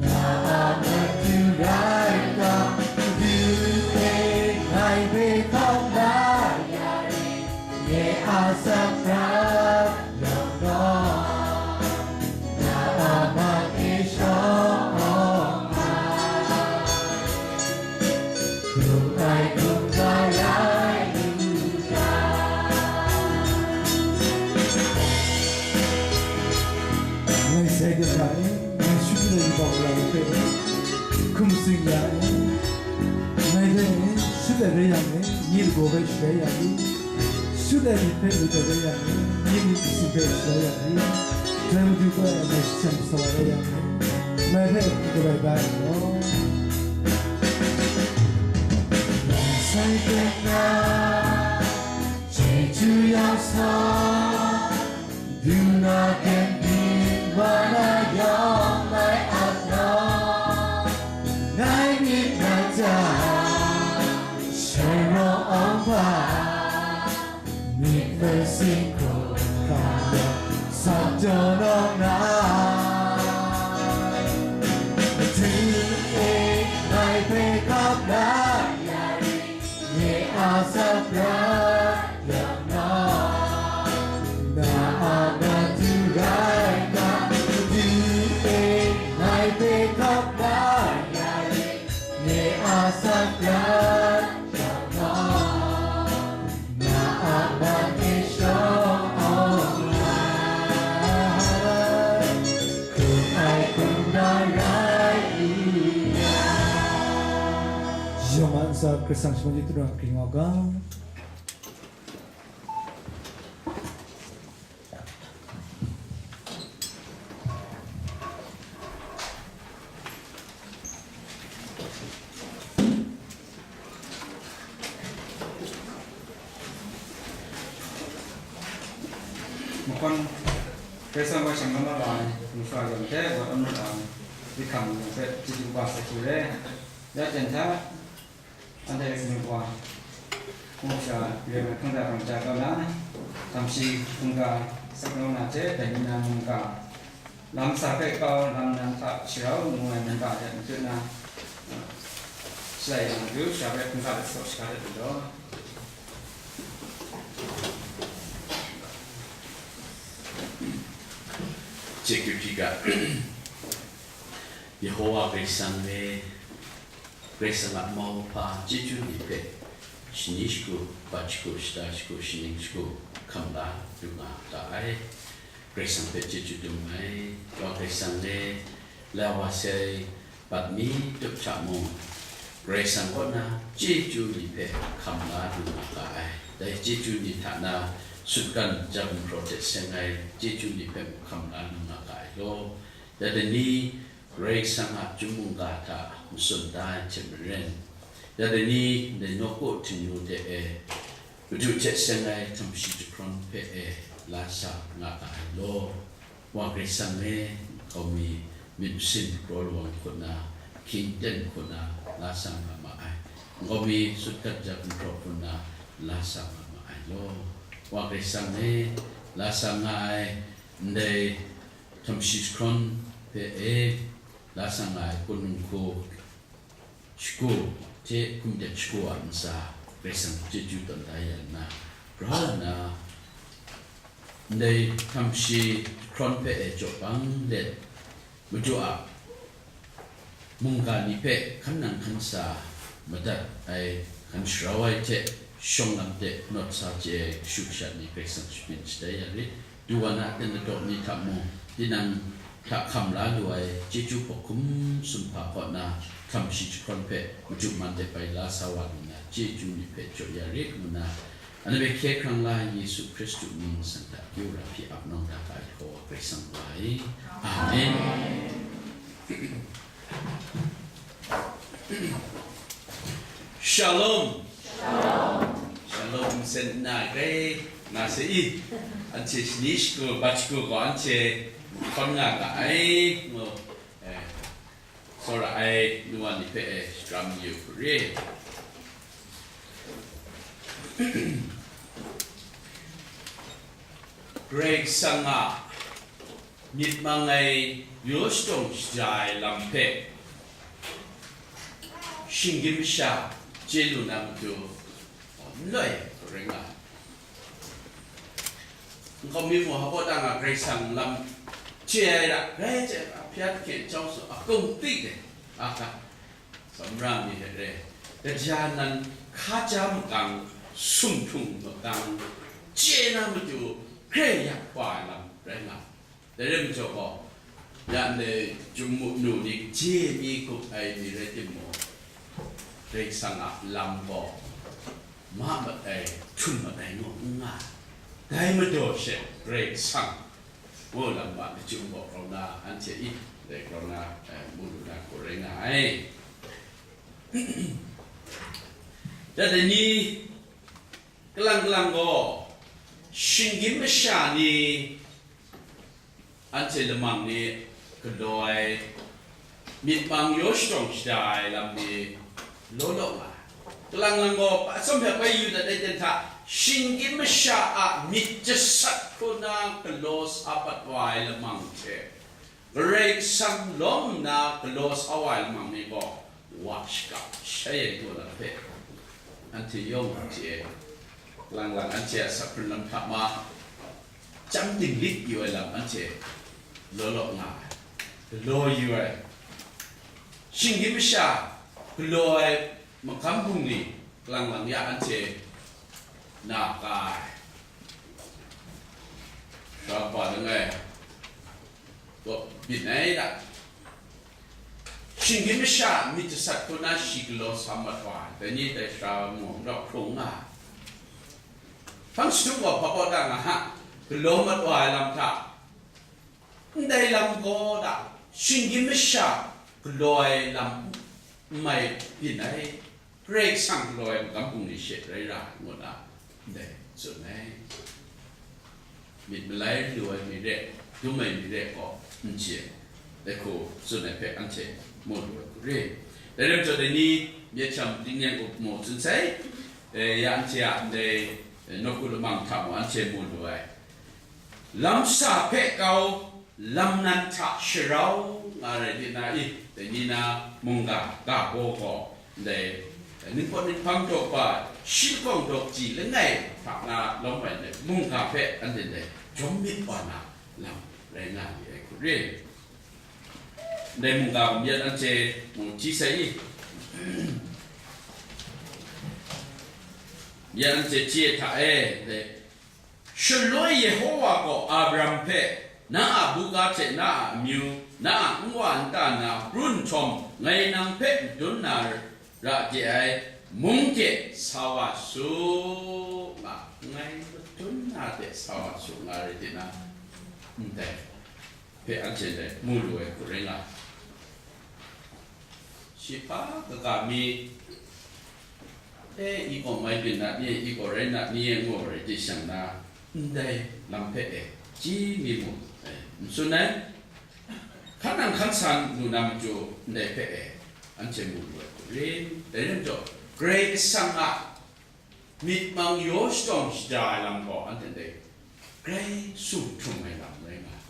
na a matu rai ga, matu e ngai hpe hkap la ya rit, nye a asak prat yang gaw, na a man e shawng ai, hkrum ai hkrum ga rai lu ga. Ngai sai dat ra e, ngai shut ai yubak lam hpe hkum tsing ya e, ngai hpe shut ai rai yang e, nye lagaw hpe sharai ya i. Shut ai myit hpe lut ai rai yang e, nye myit masin hpe sharai ya i. Dai Madu gaw ngai shachyen masau ai rai yang e, ngai hpe n galoi bai ai law. Nang sai pyi na, chyeju yawng sa, du na kyen byin wa na yawng ngai ap law, ngai myit na ja, shai rawng awng hpa, myit masin hkrum hkra yang, sat daw nawng na. Madu e ngai hpe hkap la ya rit, nye a asak prat yang gaw, na a matu rai ga, Madu e ngai hpe hkap la ya rit, nye a asak prat yang gaw, na a man e shawng ai, hkrum ai hkrum ga rai lu ya. Yawng a ntsa Karai Kasang shaman yu hte rau n gring nga u ga. Makon Karai Kasang gaw shang lam la ai, masha yawng hte wa tam la ai, Bikam yawng hpe chyeju kaba sa hku re. Ya jan hta, anhte kanu wa, hpung sha, re ai hpung da hpang ja kau na, htam shi hpungga sak nau na hte, dai ni na mungga, lam sa hpe kau, lam nan hta sharau ngu ai mungga hte matut na, shalai yang matu, sha hpe hpungga hte saw shaga dat lu law. Chyeju hpyi ga. Yehowa Karai Kasang e, Karai Kasang a mau hpa chyeju ni hpe shani shagu, bat shagu, shata shagu, shaning shagu hkam la lu nga ga ai. Karai Kasang hpe chyeju dum ai. Wa Karai Kasang e, la wa sai bat mi tup hta mung, Karai Kasang kaw na chyeju ni hpe hkam la lu nga ga ai. Dai chyeju ni hta na sutgan jam hkraw hte seng ai chyeju ni hpe mung hkam la lu nga ga ai law. Ya dai ni Karai Kasang a chyum mungga hta matsun da ai hte maren, ya dai ni ndai nawku Htingnu de e, Madu hte seng ai htamshi jahprawn hpe e la sa nga ga ai law. Wa Karai Kasang e, nkau mi myit masin kraw lawang hku na, hkying ten hku na la sa nga ma ai, nkau mi sutgan jam hkraw hku na la sa nga ma ai law. Wa Karai Kasang e, la sa nga ai ndai htamshi jahprawn hpe e la sa nga ai kunung hku shagu hte hkum dep shagu a ntsa Karai Kasang chyeju tawn da ya nna, grau nna, ndai htamshi jahprawn hpe e jaw bang let, Madu a mungga ni hpe hkan nang hkan sa madat ai, hkan sharau ai hte shawng lam de nawt sa chye ai kashu kasha ni Karai Kasang shabyin shatai ya rit. Du wa na, aten ladaw ni hta mung, tinang hta hkam la lu ai chyeju hpawk hkum sumhpa kaw na htamshi jahprawn hpe Madu man de bai la sa wa lu na, chyeju ni hpe jaw ya rit ngu na, anhte hpe hkye hkrang la ai Yesu Hkristu mying masang hta, akyu ra hpyi ap nawng da ga ai Hkawa Karai Kasang wa ai. Amen. Shalom. Shalom. Shalom nsen nna grai nga sai i. Anhte shani shagu, bat shagu gaw anhte hkawn nga ga ai, ngu, eh, tsawra ai nu wa ni hpe, eh, shakram yu hku re. Karai Kasang a myit mang ai yaw shadawng shaja ai lam hpe shinggyim masha chye lu na matu, n loi rai nga ai. Nkau mi mung hpa ta nga Karai Kasang lam chye ai ra, grai chye ai ra, hpya hkyen chyawm su a kung ti de, a hka, Tsawmra mi hte re, kaja nan hka ja makang, sumhtung makang, chye na matu hkre yak hpa ai lam rai nga ai. Dai rai majaw gaw, ya ndai chyum mu nu ni je mi gup ai ni rai timung, Karai Kasang a lam gaw ma mat ai, htum mat ai ngu n nga ai. Dai majaw she Karai Kasang, ngu lam ma, lachyum gaw grau na, anhte i, dai grau na, eh, mu lu na hku rai nga ai. Dai ni, kalang kalang gaw, shinggyim masha ni, anhte lamang ni galaw ai, myit mang yaw shadawng shada ai lam ni law law nga ai. Kalang lang gaw, atsawm hpe bai yu dat ai ten hta, shinggyim masha a myit jasat hku na galaw sa pat wa ai lamang hte, Karai Kasang lawm nna galaw sa wa ai lamang ni gaw, wa shakap shai ai taw na hpe, anhte yawng hte lang lang anhte a sakhkrun lam hta ma, chyam dinglik yu ai lam anhte law law nga ai, galaw yu ai, shinggyim masha galaw ai magam bungli lang lang ya anhte na ka ai, sara pa langai gaw byin ai da. Shinggyim masha myit jasat hku na shi galaw sa mat wa ai, dai ni dai sara mung rau hkrung nga ai. Hpang jahtum gaw hpa baw ta nga ha, galaw mat wa ai lam hta, ndai lam gaw da, shinggyim masha galaw ai lam n mai byin ai, Karai Kasang galaw ai magam bungli she rai ra ai, ngu na ndai tsun ai. Myit malai lu ai mi re, dum ai mi re gaw n chye, dai hku tsun ai hpe anhte mu lu ai hku re. Dai rai majaw, dai ni myit sham tingnyang up mu tsun sai, e, ya anhte a ndai, e, nawku lamang hta mung anhte mu lu ai. Lam sa hpe kau, lam nan hta sharau nga rai di na i, dai ni na mungga ga baw gaw, ndai, ninghpawt ninghpang dawk ba, shi lahkawng dawk ji langai hta na lawm ai ndai mungga hpe anhte ndai jawm myit wa na lam rai nga li ai hku re. Ndai mungga gaw myit anhte mu hti sai i? Myit anhte hti ai hta e, ndai Shaloi Yehowa gaw Abram hpe, "Na a buga hte na a amyu, na a nwa nta na hpru nhtawm, ngai nang hpe madun na ra de ai mung de sa wa su," nga, ngai madun na de sa wa su, nga rai di na, ndai hpe anhte ndai mu lu ai hku rai nga. Shi hpa kaga mi, e, i gaw mai byin na ni, i gaw rai na ni, e, ngu rai di shang na, ndai lam hpe, e, chyi mi mung, e, n tsun ai. Hkan nang hkan san lu na matu ndai hpe, e, anhte mu lu ai hku rin. Dai rai majaw, Karai Kasang a myit mang yaw shadawng shada ai lam gaw anhte ndai grai sumhtum ai lam rai nga ai.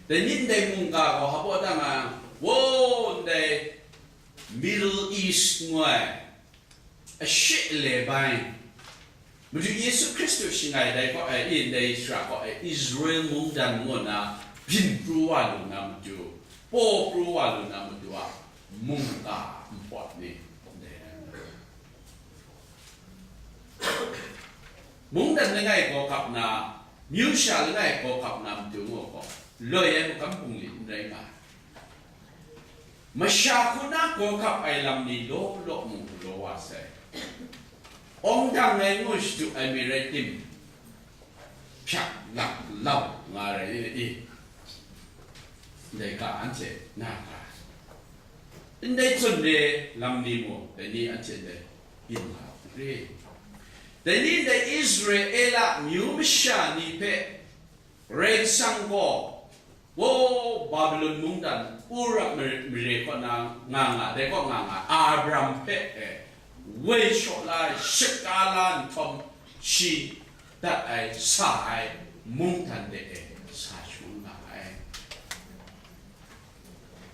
Dai ni ndai mungga gaw hpa baw ta nga, wo, ndai Middle East ngu ai, ashyi ale bai, Madu Yesu Hkristu shangai dai kaw ai, e, ndai shara kaw ai Israel mungdan ngu na byin pru wa lu na matu, paw pru wa lu na matu a mungga npawt ni ndai rai nga ai. Mungdan langai gaw kap na, myu sha langai gaw kap na matu gaw, loi ai magam bungli n rai nga ai. Masha hku na gaw kap ai lam ni law law mung galaw wa sai. Awng dang ai ngu shadu ai mi rai tim, hpyak lak lau nga rai i, ndai ga anhte na ga ai. Ndai tsun re lam ni mung, dai ni anhte ndai byin nga u re. Dai ni ndai Israela myu masha ni hpe Karai Kasang gaw Gaw Babilon mungdan Ur a mare, mare kaw na nga nga, dai kaw nga nga, Abram hpe, e, woi shaw la, shaka la nhtawm, shi dat ai, sa ai mungdan de, e, sa shangun nga ai.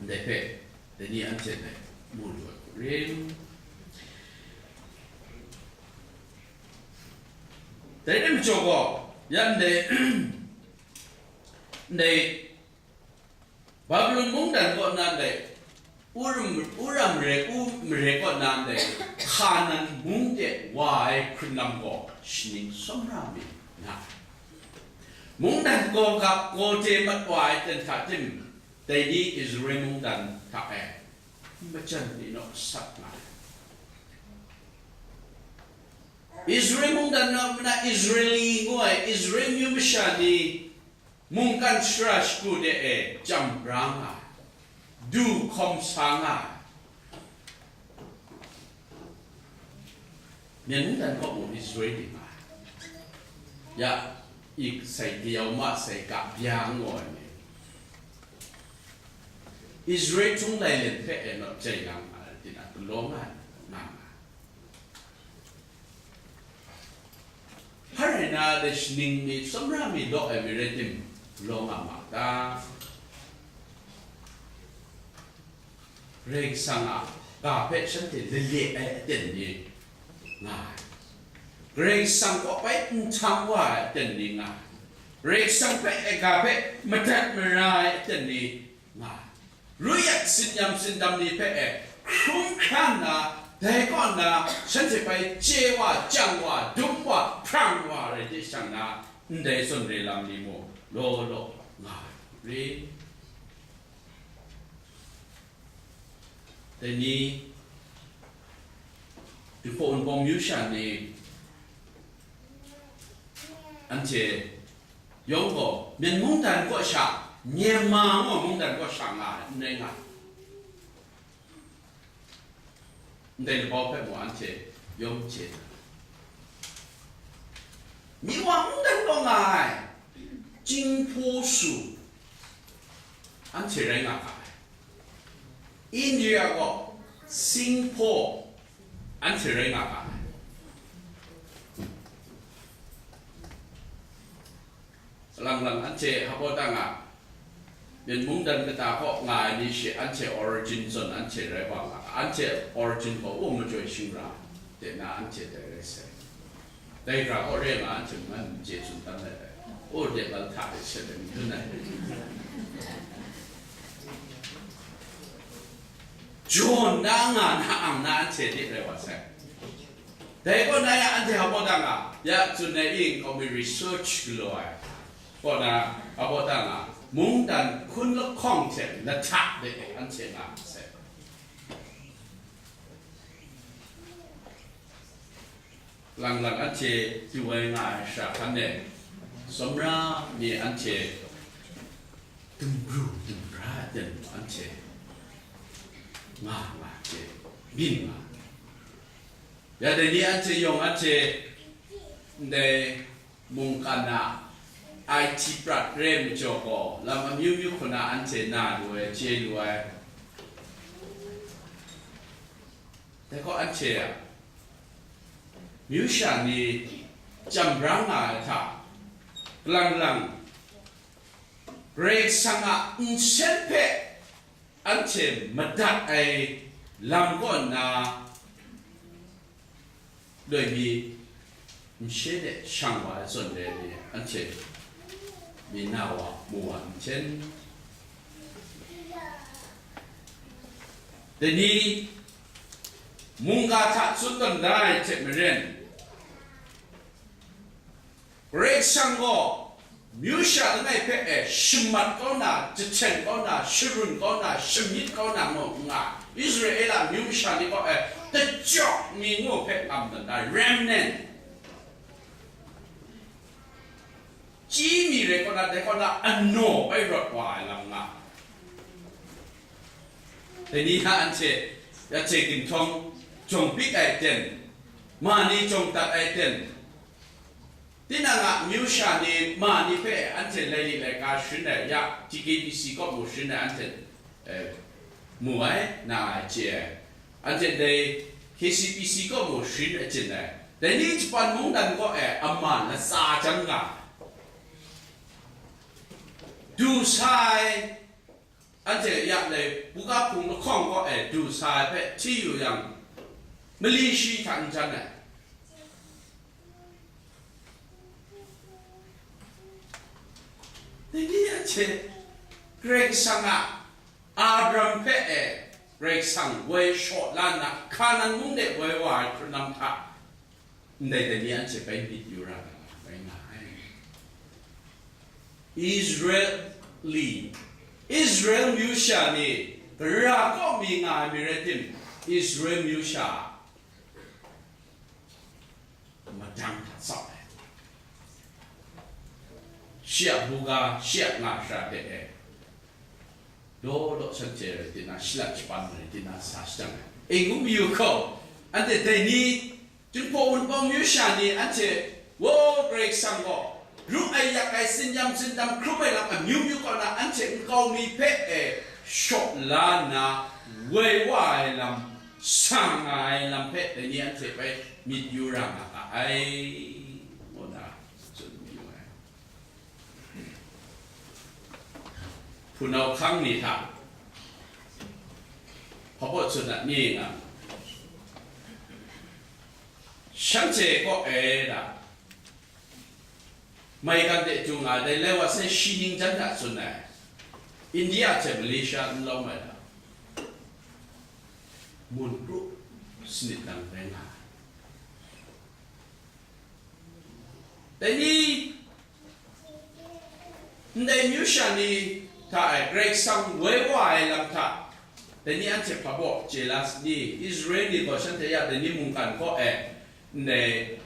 Ndai hpe, dai ni anhte dai mu lu ai hku rim. Dai rai majaw gaw, ya ndai, ndai Babilon mungdan kaw na ndai, Ur, Ur a mare, U mare kaw na ndai, Hkanan mung de wa ai hkrunlam gaw shaning sawmra mi nga ai. Mungdan gaw ga gaw de mat wa ai ten hta tim, dai ni Israel mungdan hta e n majan ni naw sat nga ai. Israel mungdan na, na Israeli ngu ai Israel myu masha ni mungkan shara shagu de e jam bra nga ai, du hkawm sa nga ai. Myen mungdan kaw mung Israeli nga ai. Ya, i sai kayau ma sai ga bya ngaw ai ni. Israel htung lai len hpe e naw jai nga nga ai, tinang galaw nga ai, nga nga ai. Hpa rai na, dai shaning mi, sawmra mi law ai mi rai tim, law nga ma ta? Karai Kasang a ga hpe shanhte lale ai aten ni nga ai. Karai Kasang kaw bai nhtang wa ai aten ni nga ai. Karai Kasang hpe, e, ga hpe madat mara ai aten ni nga ai. Ruyat sinyam sindam ni hpe, e, hkrum hkran nna, dai kaw nna shanhte bai chye wa, chyang wa, dum wa, hprang wa rai de shang na, ndai zawn re lam ni mung law law nga ai ri? Dai ni, Jinghpaw Wunpawng myu sha ni, anhte yawng gaw, Myen mungdan kaw sha, Myanmar ngu mungdan kaw sha nga ai, n rai nga ai. Ndai labau hpe mung anhte yawng chye na, Myiwa mungdan kaw nga ai, Jinghpaw Su, anhte rai nga ga ai. India gaw Singpho, anhte rai nga ga ai. Lang lang anhte hpaw tang a, Myen mungdan kata kaw nga ai ni she, anhte origin zawn anhte rai wa nga, anhte origin gaw Wum Majoi Shingra de na anhte dai rai sai. Dai hkra kaw re nga, anhte mung n chye tsun dan ai dai. O, de bal hta de shet ai, n dun ai. Jaw na nga na ang na anhte de rai wa sai. Dai kaw na ya anhte hpaw tang a, ya tsun ai ing kau mi research galaw ai kaw na hpaw tang a, mungdan hkun lahkawng hte lahta de anhte nga sai. Lang lang anhte du ai nga ai shara hkan e, sawmra mi anhte dumru dumra ai aten anhte nga nga hte byin nga. Ya dai ni anhte yawng anhte ndai mungkan a I T prat re ai majaw gaw, lam amyu myu hku na anhte na lu ai, chye lu ai. Dai gaw anhte a myu sha ni chyam bra nga ai hta, lang lang Karai Kasang a nsen hpe anhte madat ai lam kaw nna, loi mi, nshai de shang wa ai zawn re ai ni, anhte mi na wa, mu wa nten. Dai ni mungga hta tsun tawn da ai hte maren, Karai Kasang gaw myu sha langai hpe e shamat kau na, jahten kau na, sharun kau na, shamyit kau na ngu n nga, Israela myu masha ni gaw e, tachyawk mi ngu hpe ngam dan da, remnant. Chyi mi rai kaw na, dai kaw na anaw bai rawt wa ai lam nga. Dai ni hta anhte, ya hte ginhtawng jawng pik ai ten, ma ni jawng dat ai ten, Tinang a amyu sha ni, ma ni hpe anhte laili laika sharin ai ya, T K B C kaw mu sharin ai anhte, eh, mu ai, na ai, chye ai. Anhte dai K C B C kaw mu sharin achyin ai. Dai ni Japan mungdan kaw e ama latsa chyam nga ai. Du sa ai, anhte ya le, buga hpung lahkawng kaw e du sa ai hpe hti yu yang, mali shi hta n jan ai. Dai ni anhte Karai Kasang a Abraham hpe e Karai Kasang woi shaw la nna, Hkanan mung de woi wa ai hkrun lam hta, ndai dai ni anhte bai myit yu ra ai, bai nga ai. Israeli, Israel myu sha ni, Tara kaw mi nga ai mi rai tim, Israel myu sha madang hta tsap ai. Shi a buga, shi a nga shara de e, law law shanhte rai tina, shalat shapan rai tina, sa shajang ai. E, ngu mayu hkau, anhte dai ni, Jinghpaw Wunpawng myu sha ni, anhte, wo, Karai Kasang gaw, ru ai, yak ai, tsin yam tsin dam hkrum ai lam amyu myu kaw na, anhte nkau mi hpe e shaw la nna, woi wa ai lam, sa nga ai lam hpe dai ni anhte bai myit yu ra nga ga ai, ngu na tsun mayu ai. Hpunau hkang ni hta hpabaw tsun a ni nga, shanhte kaw e na, maigan de du nga ai, dai lai wa sai shi ning jan hta tsun ai, India hte Malaysia n lawm ai na, mun kru sanit lang rai nga ai. Dai ni, ndai myu sha ni hta e Karai Kasang woi wa ai lam hta, dai ni anhte hpabaw chye la sa ni? Israel ni gaw shanhte ya dai ni mungkan kaw e ndai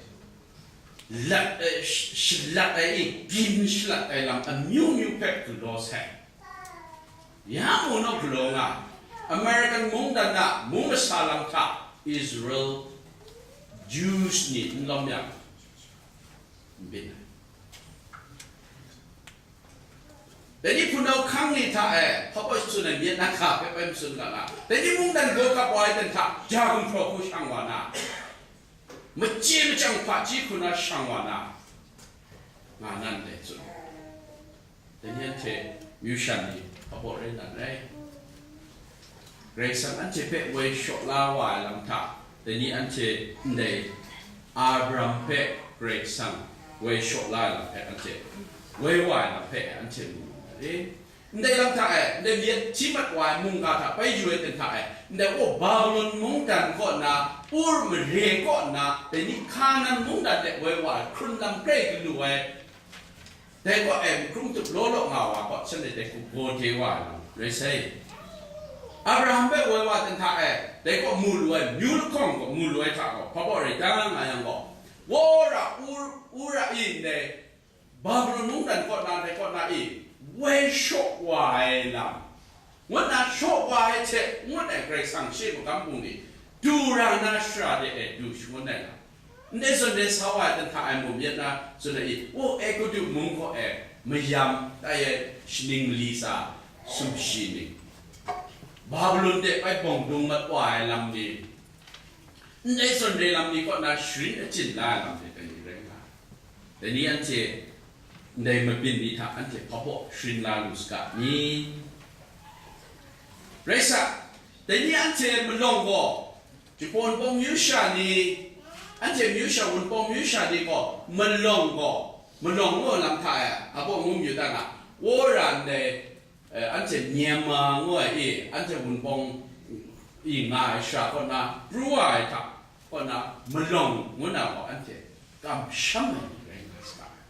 lat, eh, sh-, shalat ai, i, byin shalat ai lam amyu myu hpe galaw sai. Ya mu naw galaw nga, American mungdan a mung masa lam hta Israel Jews ni n lawm yang, n byin ai. Dai ni hpunau hkang ni hta e hpabaw tsun ai myit na hka hpe bai matsun ga nga, dai ni mungdan gaw kap wa ai ten hta ja gumhpraw hku shang wa na, machye machyang hpaji hku na shang wa na, nga nan dai tsun. Dai ni anhte myu sha ni hpabaw rai nan rai. Karai Kasang anhte hpe woi shaw la wa ai lam hta, dai ni anhte ndai Abraham hpe Karai Kasang woi shaw la ai lam hpe anhte, woi wa ai lam hpe anhte mu na re. Ndai lam hta e, ndai myit hti mat wa ai mungga hta bai yu ai ten hta e, ndai, o, Babilon mungdan kaw na, Ur mare kaw na, dai ni Hkanan mungdan de woi wa ai hkrun lam grai galu ai, dai kaw e, mahkrum tup law law nga wa kaw, shanhte dai hku gaw de wa ai lam rai sai. Abraham hpe woi wa ten hta e, dai kaw mu lu ai, myu lahkawng kaw mu lu ai hta gaw, hpabaw rai ta nga yang gaw, wora Ur, Ura i ndai Babilon mungdan kaw na, dai kaw na i, woi shaw wa ai lam, ngut na shaw wa ai hte ngut ai Karai Kasang shi magam bungli du ra na shara de e du shangun ai lam, ndai zawn de sa wa ai ten hta e mum yet na tsun ai i, o, Egutu mung kaw e mayam tai ai shaning mali tsa sumshi ning, Babilon de bai bawng dung mat wa ai lam ni, ndai zawn re lam ni kaw na sharin achyin la ai lam de dai ni rai nga ai. Dai ni anhte ndai mabyin ni hta anhte hpabaw sharin la lu saga ni? Rai sa, dai ni anhte malawng gaw, Japan pawng myu sha ni, anhte myu sha, Wunpawng myu sha ni gaw, malawng gaw, malawng ngu lam hta e, hpabaw ngu mayu ta nga, wora ndai, eh, anhte Myanmar ngu ai i, anhte Wunpawng i nga ai shara kaw na pru wa ai hta kaw na, malawng ngu na gaw anhte kamsham ai ni rai nga saga ai.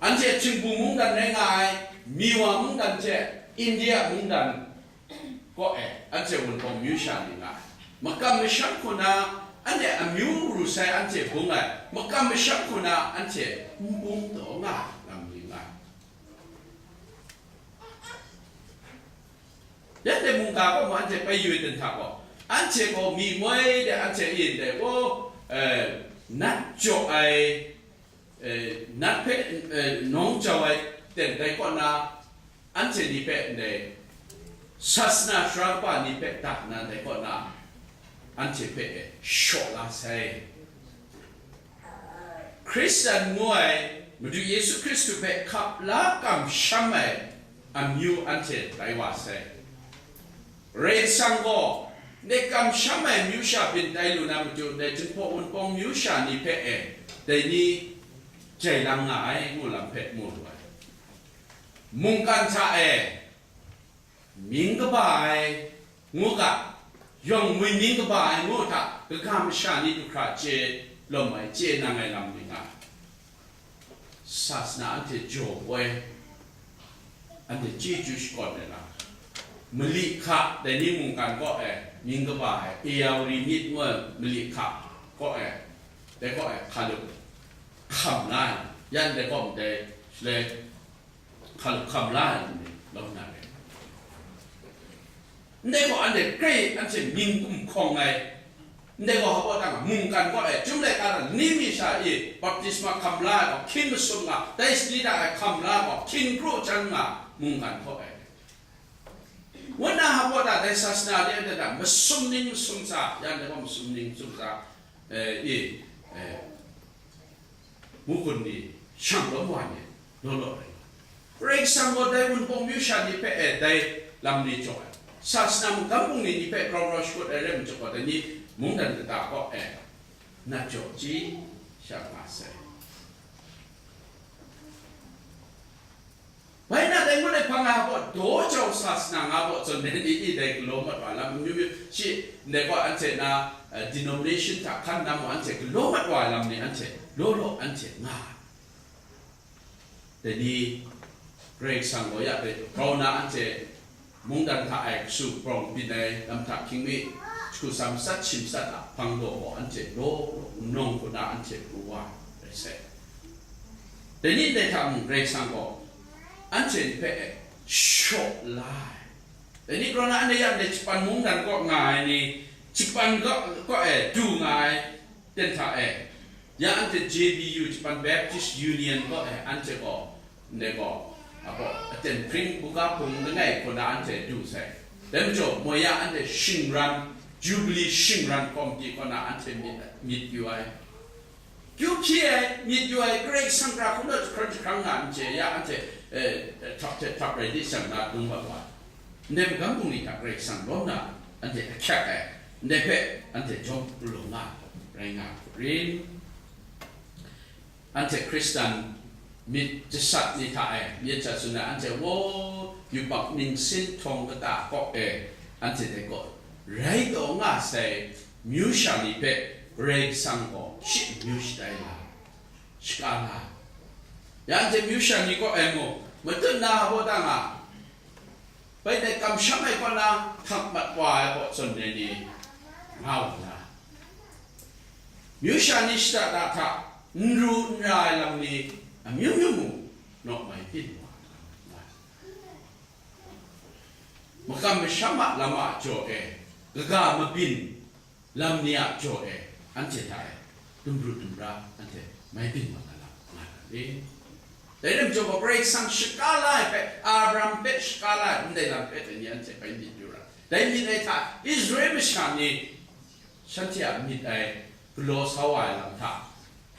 Anhte Htingbu mungdan rai nga ai, Miwa mungdan hte India mungdan kaw e, anhte Wunpawng myu sha ni nga ai. Makam masham hku na, anhte amyu ru sai anhte bung ai, makam masham hku na, anhte n bung taw nga ai lam ni nga ai. Yan de mungga gaw mu, anhte bai yu ai ten hta gaw, anhte gaw mi moi de, anhte e ndai gaw, eh, nat jaw ai, eh, nat hpe, eh, nawng jau ai ten dai kaw na, anhte ni hpe ndai sasana sara kaba ni hpe dat na dai kaw na, anhte hpe e shaw la sai. Hkristan ngu ai Madu Yesu Hkristu hpe hkap la kamsham ai amyu anhte tai wa sai. Karai Kasang gaw, ndai kamsham ai amyu sha byin tai lu na matu, ndai Jinghpaw Wunpawng myu sha ni hpe e, dai ni jai lang nga ai, ngu lam hpe mu lu ai. Mungkan hta e, mying kaba ai, ngu ga, yawng ngwi mying kaba ai ngu hta, kaga masha ni du hkra chye lawm ai, chye nang ai lam ni nga ai. Sasana anhte jaw poi, anhte chyeju shakawn ai lam, mali hka, dai ni mungkan kaw e, mying kaba ai, Eyauri myit ngu ai mali hka kaw e, dai kaw e hkalup hkam la ai, yan dai kaw ndai shaloi hkalup hkam la ai ni lawm na re. Ndai gaw anhte grai anhte mying gumhkawng ai, ndai gaw hpa tang mungkan gaw e, chyum laika na ni mi sha e baptisma hkam la ai gaw hkying masum nga, dai sali da ai hkam la ai gaw hkying kru htan nga, mungkan gaw e. Wan na hpa ta dai sasana de da da masum ning masum sa, yan dai gaw masum ning masum sa, e, e, e, Mukun ni, shanglawm wa ni, law law rai nga. Karai Kasang gaw dai Wunpawng myu sha ni hpe e dai lam ni jaw ai. Sasana mungkan bungli ni hpe grau grau shakut ai rai majaw gaw, dai ni mungdan kata kaw e nat jaw chyi sha nga sai. Bai na dai ngut ai hpang a gaw, daw jau sasana nga gaw, zawn dai ni, i dai galaw mat wa lam, amyu myu shi, ndai gaw anhte na, eh, denomination hta hkan na mung, anhte galaw mat wa ai lam ni anhte law law anhte nga ai. Dai ni, Karai Kasang gaw ya dai grau na anhte mungdan hta e kasu pawng byin ai lam hta hkying mi, jahku sam sat shim sat a hpang gaw gaw anhte law law, nawng hku na anhte pru wa ai rai sai. Dai ni ndai hta mung Karai Kasang gaw anhte hpe e shaw la ai. Dai ni grau na anhte ya ndai Japan mungdan kaw nga ai ni, Japan kaw, kaw e du nga ai ten hta e, ya anhte J B U, Japan Baptist Union kaw e, anhte gaw, ndai gaw, a gaw, aten hpring buga hpung langai hku na anhte du sai. Dai majaw, moi ya anhte shingran, Jubilee shingran komiti kaw na anhte myit, myit yu ai. Kyu hpyi ai, myit yu ai, Karai Kasang hkra hkungdaw jahkran jahkrang nga n chye, ya anhte, eh, htap hte htap rai di shang na dung mat wa. Ndai magam bungli hta Karai Kasang lawm na anhte ahkyak ai, ndai hpe anhte jawm lu nga, rai nga hku rin. Anhte Hkristan myit jasat ni hta e, myit jasat tsun ai anhte, wo, yubak ningsin htawng kata kaw e, anhte dai gaw rai taw nga sai, myu sha ni hpe Karai Kasang gaw shi amyu shatai la, shaka la. Ya anhte myu sha ni kaw e mung, matut na hpa ta nga, bai dai kamsham ai kaw na hkak mat wa ai kaw zawn ai ni nga wa na, myu sha ni shada da hta n ru n ra ai lam ni amyu myu mung naw mai byin wa na. Makam masham a lam a jaw e, kaga mabyin lam ni a jaw e, anhte hta e, dumru dumra anhte mai byin wa na lam nga na le. Dai lam jaw gaw, Karai Kasang shaka la ai hpe, Abraham hpe shaka la ai ndai lam hpe dai ni anhte bai myit yu ra. Dai myit ai hta, Israel masha ni shanhte a myit ai galaw sa wa ai lam hta,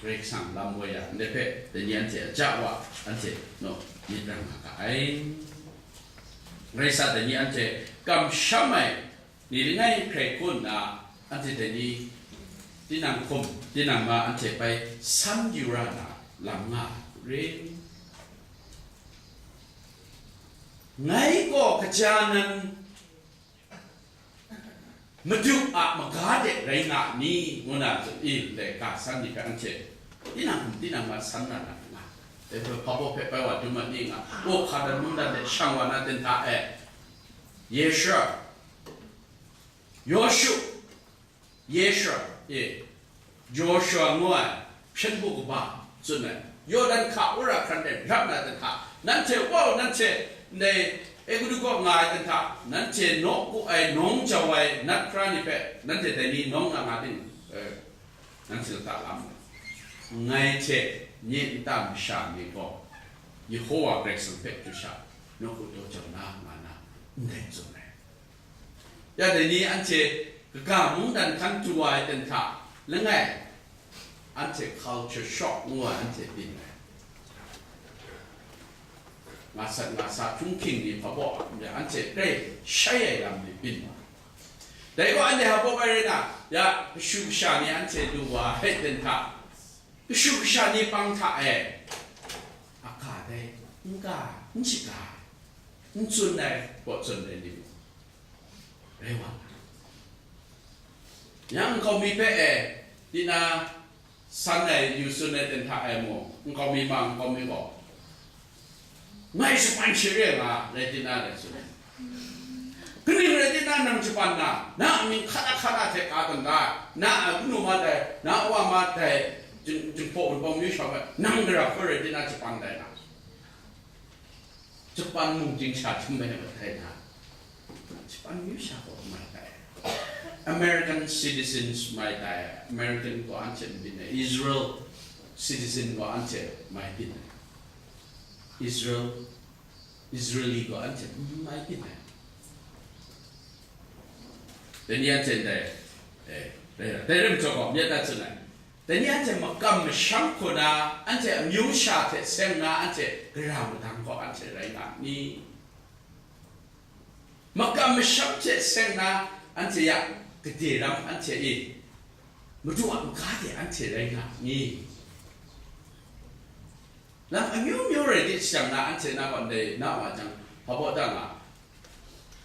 Karai Kasang lam woi ya ndai hpe, dai ni anhte a ja wa, anhte naw myit rang nga ga ai. Rai sa, dai ni anhte kamsham ai ni langai hkrai hku nna, anhte dai ni tinang hkum, tinang ma anhte bai san yu ra na lam nga ring. Ngai gaw kaja nan Madu a maga de rai nga ni, ngu na tsun i, ndai ga san ni hpe anhte tinang hkum tinang ma san na na nga. Dai hpe hpa baw hpe bai wa dum ai ni nga, o, hka dan mung dan de shang wa na ten hta e, Yeshua, Yoshu, Yeshua, e, Joshua ngu ai hpyen bu kaba tsun ai, Yawdan hka wora hkran de rap na ten hta, nanhte, wau, nanhte ndai Egutu kaw nga ai ten hta, nanhte naw ku ai, nawng jau ai nat hkra ni hpe nanhte dai ni nawng na nga ting, e, nanhte lata lam ai. ngai hte nye nta masha ni gaw Yehowa Karai Kasang hpe pru sha, nawku daw jau na nga na, ndai tsun ai. Ya dai ni anhte kaga mungdan hkan du wa ai ten hta langai, anhte culture shock ngu ai anhte byin ai. Nga sat nga sa htunghking ni hpabaw a, anhte grai shai ai lam ni byin wa. Dai gaw anhte hpabaw ai rai na, ya kashu kasha ni anhte lu wa ai ten hta, kashu kasha ni pang hta e, a ga dai, n ga, n shaga, n tsun ai, kaw tsun ai ni mung rai wa nga. Yang nkau mi hpe e, tinang san ai, yu tsun ai ten hta e mung, nkau mi ma, nkau mi gaw, ngai shapan share nga, rai tinang rai tsun ai. Kaning rai tinang nang shapan na, na a mying hkana hkana hte ka dan da, na a kanu ma dai, na a wa ma dai, jing-, Jinghpaw Wunpawng myu sha ai, nang gara hpe rai tinang shapan dai na. Japan mung ting sha htum ai mat ai na, Japan myu sha gaw mai tai. American citizens mai tai, American gaw anhte n byin ai, Israel citizen gaw anhte mai byin ai. Israel, Israeli gaw anhte n mai byin ai. Dai ni anhte ndai, eh, dai, dai ram jaw gaw myit dat tsun ai. Dai ni anhte makam masham hku na, anhte amyu sha hte seng na, anhte gara madang gaw anhte rai nga ni? Makam masham hte seng na, anhte ya gade ram anhte e, Madu a n-ga de anhte rai nga ni? Lam amyu myu rai di shang na, anhte na gaw ndai na wa jang, hpa baw da nga,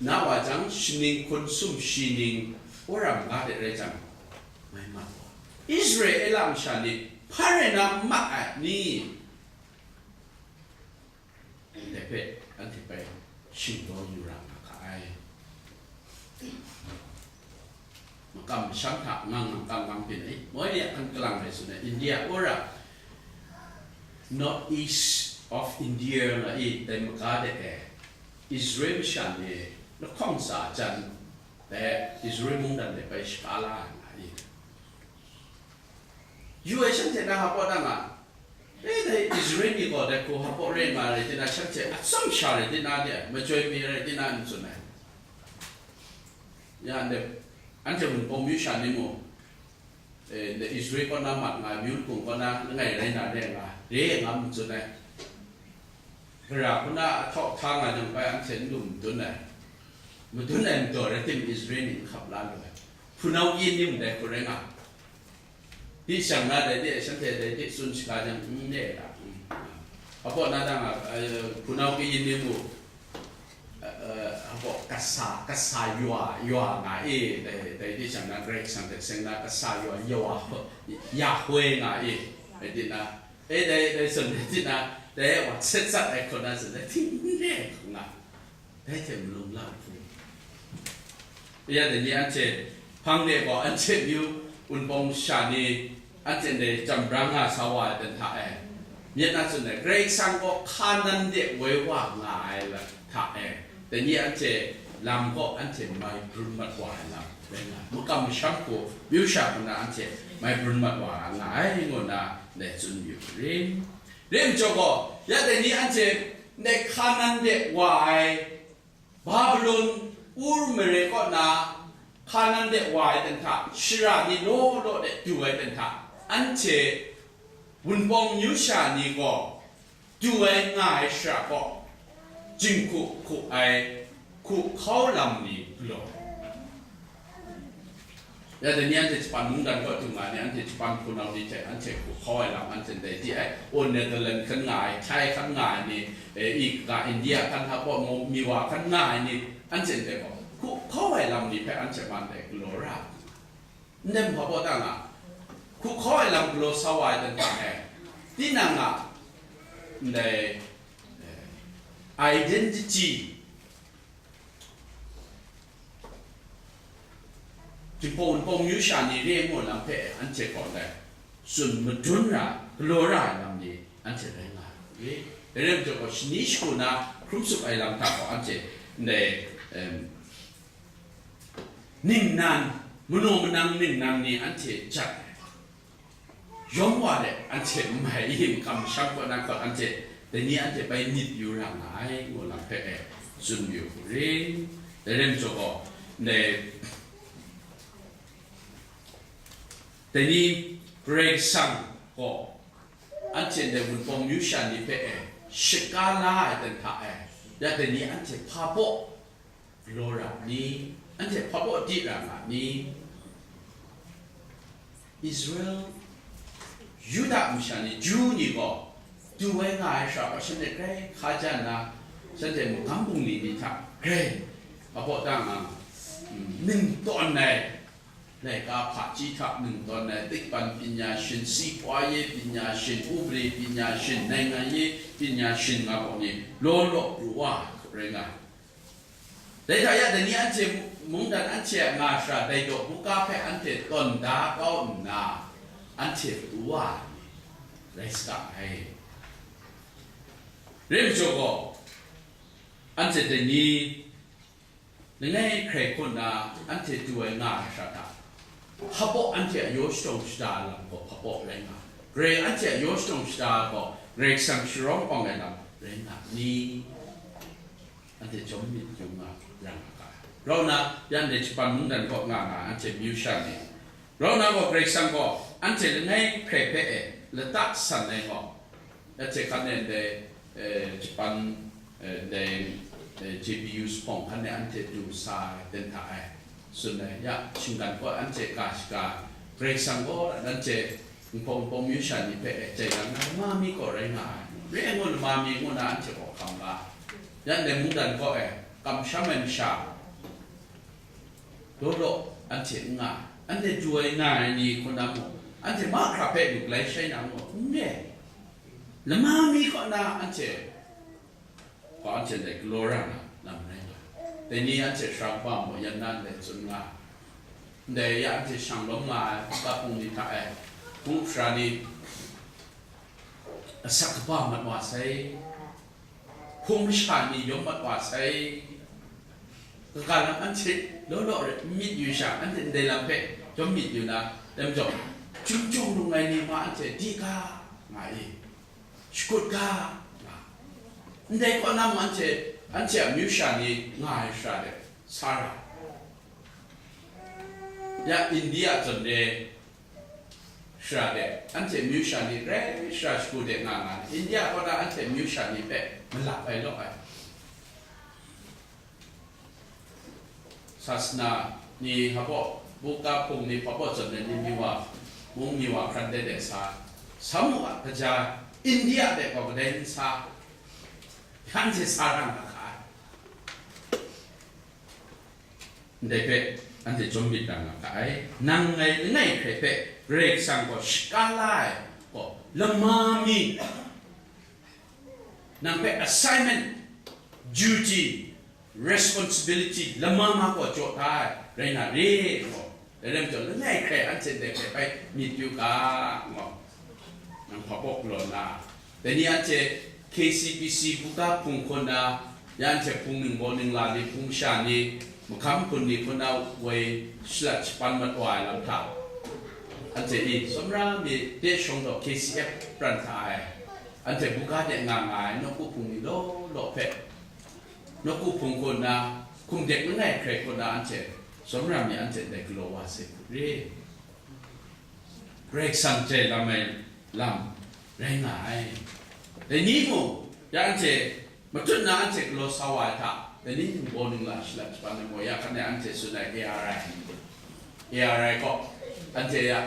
na wa jang, shaning hkun sum shi ning, wora n-ga de rai jang, mai mat wa. Israela masha ni hpa rai na n mat ai ni? Ndai hpe anhte bai shingdaw yu ra nga ga ai. Makam masham hta ngang ngang kang kang byin ai, moi ni a hkan kalang ai tsun ai, India wora, North East of India nga i, dai maga de e, Israel masha ni lahkawng tsa jan, dai Israel mungdan de bai shaga la ai nga i. Yu ai shanhte na hpa baw da nga, e, dai Israel ni gaw dai hku hpa baw rai nga rai tina, shanhte atsawm sha rai tina de, majoi mi rai tina n tsun ai. Ya, ndai, anhte Wunpawng myu sha ni mung, e, ndai Israel kaw na mat nga ai, myu lakung kaw na langai rai na re nga, re nga n tsun ai. Gara hku na a htaw hta nga jang bai anhte n lu madun ai. Madun ai majaw rai tim, Israel ni n hkap la lu ai. Hpunau kyi nim dai hku rai nga. Di shang na dai di, shanhte dai di tsun shaga jang n re ai ga. Abaw na dang a, eh, hpunau kyi nim u, eh, eh, abaw kasa, kasa yaw, yaw nga i, dai, dai di shang na Karai Kasang hte seng na kasa yaw, yaw, Yahweh nga i, dai di na, e dai, dai tsun dai di na, dai wa sat sat ai hku na tsun dai di n re ai hku nga. Dai hte malum la hku. Ya dai ni anhte hpang de gaw anhte myu Wunpawng sha ni anhte ndai chyam bra nga sa wa ai dan hta e, myit na tsun ai, Karai Kasang gaw Hkanan de woi wa nga ai lam hta e, dai ni anhte lam gaw anhte mai brun mat wa ai lam rai nga ai. Makam masham hku, myu sha hku na anhte mai brun mat wa nga ai, ngu nna ndai tsun yu rit. Rim jaw gaw, ya dai ni anhte ndai Hkanan de wa ai, Babulon, Ur mare kaw na Hkanan de wa ai ten hta, shara ni law law de du ai ten hta, anhte Wunpawng myu sha ni gaw du ai nga ai shara kaw, jinghku hku ai, hku hkau lam ni galaw. Ya dai ni anhte Japan mungdan kaw du nga ni, anhte Japan hpunau ni hte anhte hku hkau ai lam anhte ndai di ai, o Netherlands hkan nga ai, Thai hkan nga ai ni, e, i kaga India hkan hta kaw mu, Miwa hkan nga ai ni, anhte ndai gaw hku hkau ai lam ni hpe anhte man dai galaw ra. Ndai hpa baw ta nga, hku hkau ai lam galaw sa wa ai dan hta e, tinang a ndai, e, identity, Jinghpaw Wunpawng myu sha ni re ngu lam hpe anhte kaw ndai tsun madun ra, galaw ra ai lam ni anhte rai nga ai. Dai rai majaw gaw, shani shagu na hkrum tsup ai lam hta gaw anhte ndai, em, ningnan, manaw manang ningnan ni anhte jat ai. yawm wa de, anhte n mai i, makam masham kaw na hkawt anhte, dai ni anhte bai myit yu ra nga ai, ngu lam hpe e, tsun yu u ring. Dai rai majaw gaw, ndai, dai ni Karai Kasang gaw, anhte ndai Wunpawng myu sha ni hpe e, shaka la ai dan hta e, ya dai ni anhte hpa baw galaw ra ni? Anhte hpa baw di ra nga ni? Israel, Yuda masha ni, Ju ni gaw, du ai nga ai hkra gaw, shanhte grai hkaja nna, shanhte magam bungli ni hta grai hpa baw da nga, mm, ning tawn ai, laika hpaji hta ning tawn ai, သိပ္ပံပညာရှင်, စီးပွားရေးပညာရှင်, ဥပဒေပညာရှင်, နိုင်ငံရေးပညာရှင် nga gaw ni, law law pru wa rai nga. Dai hta ya, dai ni anhte mungdan anhte a nga shara dai daw buga hpe anhte tawn da kau nna, anhte pru wa ai ni rai saga ai. Rai majaw gaw, anhte dai ni langai hkrai hku nna anhte du ai nga ai shara hta, hpa baw anhte a yaw shadawng shada ai lam gaw hpa baw rai nga, grai anhte a yaw shadawng shada ai gaw Karai Kasang sharawng awng ai lam rai nga ni? Anhte chyawm myit yu nga ra nga ga ai. Grau nna, ya ndai Japan mungdan kaw nga nga ai anhte myu sha ni, grau nna gaw, Karai Kasang gaw anhte langai hkrai hpe e lata san ai gaw, ya hte hkan e ndai, eh, Japan, eh, ndai, eh, J B U zuphpawng hkan e anhte du sa ai ten hta ai tsun ai, ya shinggan kaw anhte ga shaga, Karai Kasang gaw anhte Wunpawng myu sha ni hpe e jai yang na, lama mi gaw rai nga ai, re ai ngu, lama mi ngu na anhte gaw hkam ga, ya ndai mungdan kaw e kamsham ai masha law law anhte n nga ai, anhte du ai nga ai ni hku na mung, anhte mahkra hpe lu galai shai na mung, n re ai, lama mi kaw na anhte gaw anhte ndai galaw ra na lam rai nga ai. Dai ni anhte sara kaba maw yan na ndai tsun nga ai. Ndai ya anhte shang lawm nga ai, buga hpung ni hta e, hpung sara ni asak kaba mat wa sai, hpung masha ni yawm mat wa sai. Kaga lam anhte law law rai myit yu sha, anhte ndai lam hpe yawm myit yu na, dai majaw, chyum chyawm lung ai ni ma anhte di ga nga i? Shakut ga, nga. Ndai kaw na mung anhte, anhte a myu sha ni nga ai shara de sa ra. Ya India zawn de shara de, anhte myu sha ni grai shara shagu de nga nga ai. India kaw na anhte myu sha ni hpe malap ai law ai. Sasana ni hpa baw, buga hpung ni hpa baw zawn ai ni, mi wa, mung mi wa hkran de de sa, sa mu a, kaja India de gaw kadai n sa, anhte sa ra nga ga ai. Ndai hpe anhte chyawm myit ra nga ga ai. Nang ngai langai hkrai hpe Karai Kasang gaw shaka la ai gaw, lama mi, nang hpe assignment, duty, responsibility lama ma gaw jaw da ai rai nga re, gaw, dai rai majaw, langai hkrai anhte ndai hpe bai myit yu ga, gaw, nang hpa baw galaw nna, dai ni anhte K C B C buga hpung hku nna, ya anhte hpung ningbaw ningla ni, hpung masha ni, mahkam hpun ni hku nna woi shalat shapan mat wa ai lam hta, anhte i, Sawmra mi de shawng daw K C F pran hta e, anhte buga de nga nga ai nawku hpung ni law law hpe, nawku hpung hku nna, hkum dek langai hkrai hku nna anhte Sawmra mi anhte ndai galaw wa sai hku re. Karai Kasang jai lam ai lam rai nga ai. Dai ni mung, ya anhte matut na anhte galaw sa wa ai hta, dai ni ningbaw ningla shalat shapan ai gaw, ya hkan e anhte tsun ai A R I, A R I gaw, anhte ya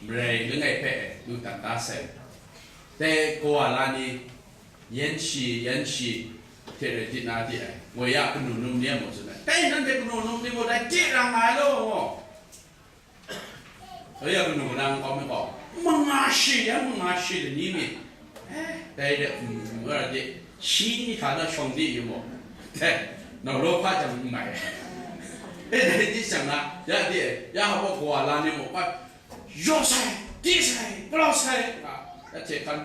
marai langai hpe lu dat da sai. Dai kawa la ni, yan shi, yan shi hte rai di na di ai, woi ya kanu num ni a mung tsun ai, dai nanhte kanu num ni mung dai di ra nga ai law, Aya kanu na nkau mi gaw, manga shi, ya manga shi lani mi, eh, dai de, mm, nga de, shi ni hta na shawng di yu mu, eh, nau law hpa jang n mai, eh, dai di jang na, ya de, ya hpa gaw la ni mu, pa, yaw sai, di sai, palau sai, a, ya hte hkan,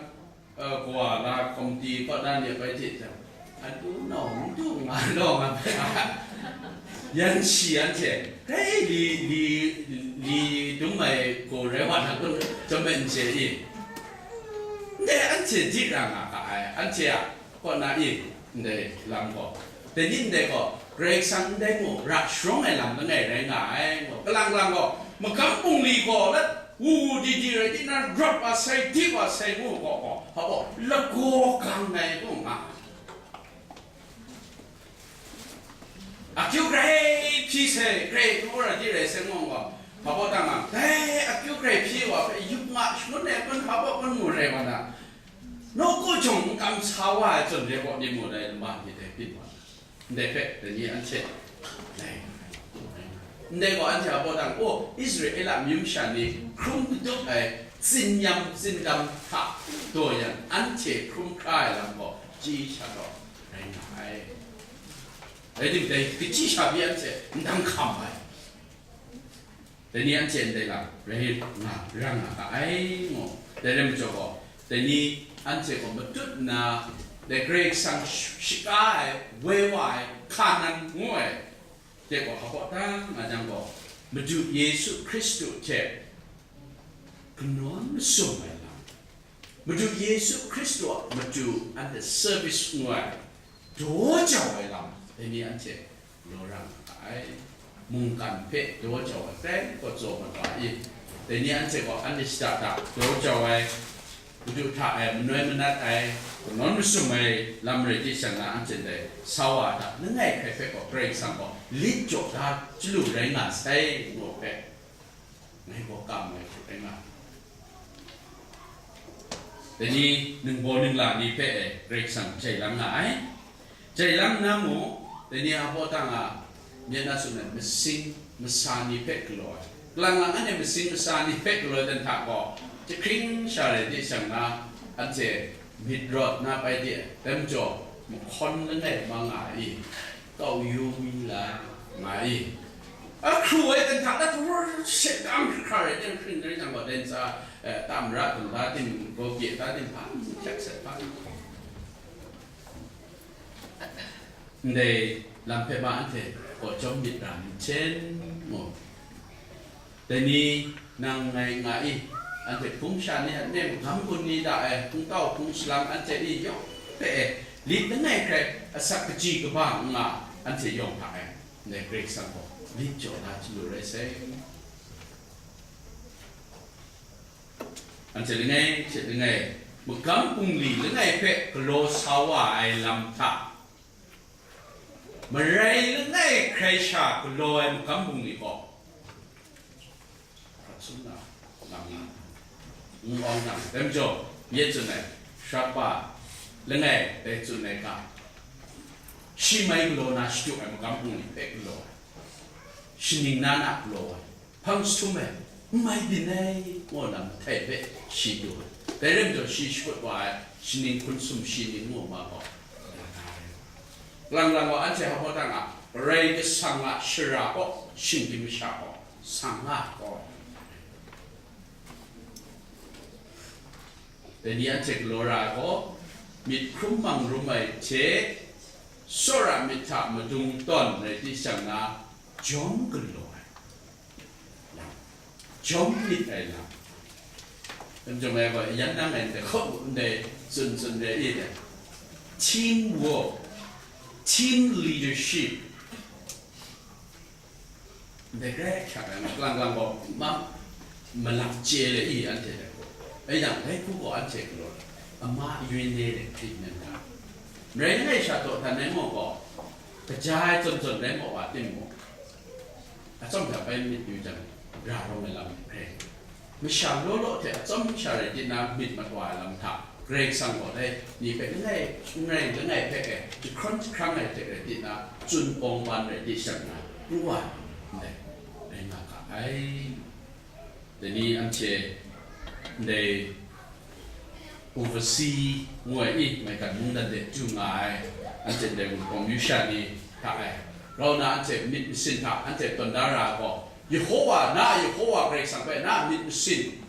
eh, kawa la hkawm di kaw na ni bai hte jang, Atu nau n du nga law nga hpe a, yan shi anhte, hei, li, li, li dum ai gaw rai wa na kun, chyawm ai n chye i? Ndai anhte di ra nga ga ai, anhte a kaw na i, ndai lam gaw, dai ni ndai gaw, Karai Kasang ndai mung ra sharawng ai lam langai rai nga ai, gaw, kalang lang gaw, magam bungli gaw, lat, wu wu di di rai di na, rawt wa sai, di wa sai, ngu gaw, gaw, hpa gaw, lagaw gang ai, ngu nga ai. Akyu grai hpyi sai, grai hpyi wa ra di rai sai, ngu gaw, hpa baw tang a, dai akyu grai hpyi wa hpe yup nga shangun ai kun, hpa baw kun mu rai wa na, nawku jawng n kam sa wa ai zawn re gaw, ni mu dai lama ni dai byin wa na, ndai hpe dai ni anhte dai. Ndai gaw anhte a baw tang, o, Israela amyu masha ni hkrum katup ai tsin yam tsin dam hta daw yang, anhte hkrum hkra ai lam gaw chyi sha taw rai nga ai. Rai tim, dai kachyi sha pyi anhte ndang hkam ai. Dai ni anhte ndai lam rai nga, ra nga ga ai, ngu. Dai rai majaw gaw, dai ni anhte gaw matut nna, dai Karai Kasang sh-, shaka ai, woi wa ai, Hkanan ngu ai, de gaw hpa baw tang nga jang gaw, Madu Yesu Hkristu hte kanawn masum ai lam, Madu Yesu Hkristu a matu anhte service ngu ai, daw jau ai lam, dai ni anhte law ra nga ga ai. Mungkan hpe daw jau ai, krai gaw tsaw mat wa i? Dai ni anhte gaw anhte shada da daw jau ai, Madu hta e manoi manat ai, kanawn masum ai lam rai di sha na, anhte dai sa wa hta langai hkrai hpe gaw Karai Kasang gaw lit jaw da chyalu rai nga sai, ngu hpe, ngai gaw kam ai hte rai nga ai. Dai ni ningbaw ningla ni hpe e Karai Kasang jai lang nga ai. Jai lang nna mung, dai ni a baw tang a, myit na tsun ai masing masa ni hpe galaw ai. Kalang lang anhte masing masa ni hpe galaw ai dan hta gaw, jahkring sha rai di shang na, anhte myit rawt na pai de, dai majaw mahkawn langai ma nga ai i, kau yu mi la nga i, a hkru ai dan hta na hkru she kam hkra rai de, hkring rai jang gaw, dai ntsa, eh, tam ra, dum da, tim, gaw pye da, tim hpa, hkyak sat hpa. Ndai lam hpe ma anhte gaw chyawm myit ra myit hten mu. Dai ni nang ngai nga i, anhte hpung sha ni, anhte magam gun ni da ai, hpung tau hpung shalang anhte ni yawng hpe e, lit langai hkrai asak kaji kaba n nga, anhte yawng hta e, ndai Karai Kasang gaw lit jaw na chyalu rai sai. Anhte langai hte langai, magam bungli langai hpe galaw sa wa ai lam hta, marai langai hkrai sha galaw ai magam bungli gaw, hkrat sum na, nang, n awng nang, dai majaw, nye tsun ai, sharapa langai dai tsun ai ga, shi mai galaw na shadu ai magam bungli hpe galaw ai, shaning na na galaw ai, hpang jahtum ai, n mai byin ai, ngu na mahtai hpe shi du ai. Dai rai majaw, shi shakut wa ai shaning hpun sumshi ni ngu ma gaw, ya na rai. Kalang lang gaw, anhte hpa baw tang a, Karai Kasang a shara gaw, shinggyim masha gaw, sang nga gaw. Dai ni anhte galaw ra ai gaw, myit hkrum mang rum ai hte, tsawra myit hta madung tawn rai di shang na, jawm galaw ai lam, jawm myit ai lam. N jawm ai gaw, yan nang ai ndai hkaw ndai tsun tsun rai i dai. Team work, team leadership. Ndai grai ahkyak ai, kalang kalang gaw, ma, malak chye le i, anhte dai gaw. Rai nang, dai hku gaw anhte galaw ai, ama yun ne de treatment ga. Marai langai sha daw htan ai maw gaw, kaja ai zawn zawn rai maw wa timung, atsawm hta bai myit yu jang, ra rawng ai lam hpe. Masha law law hte atsawm sha rai di na myit mat wa ai lam hta, Karai Kasang gaw dai ni hpe langai, n rai langai hpe e jahkrawn jahkrang ai hte rai di na, tsun pawng ban rai di shang na, pru wa ai ndai rai nga ga ai. Dai ni anhte ndai oversea ngu ai i, maigan mungdan de chyu nga ai, anhte ndai Wunpawng Yusha ni hta e, grau na anhte myit masin hta anhte tawn da ra ai gaw, Yehowa, na a Yehowa Karai Kasang hpe na a myit masin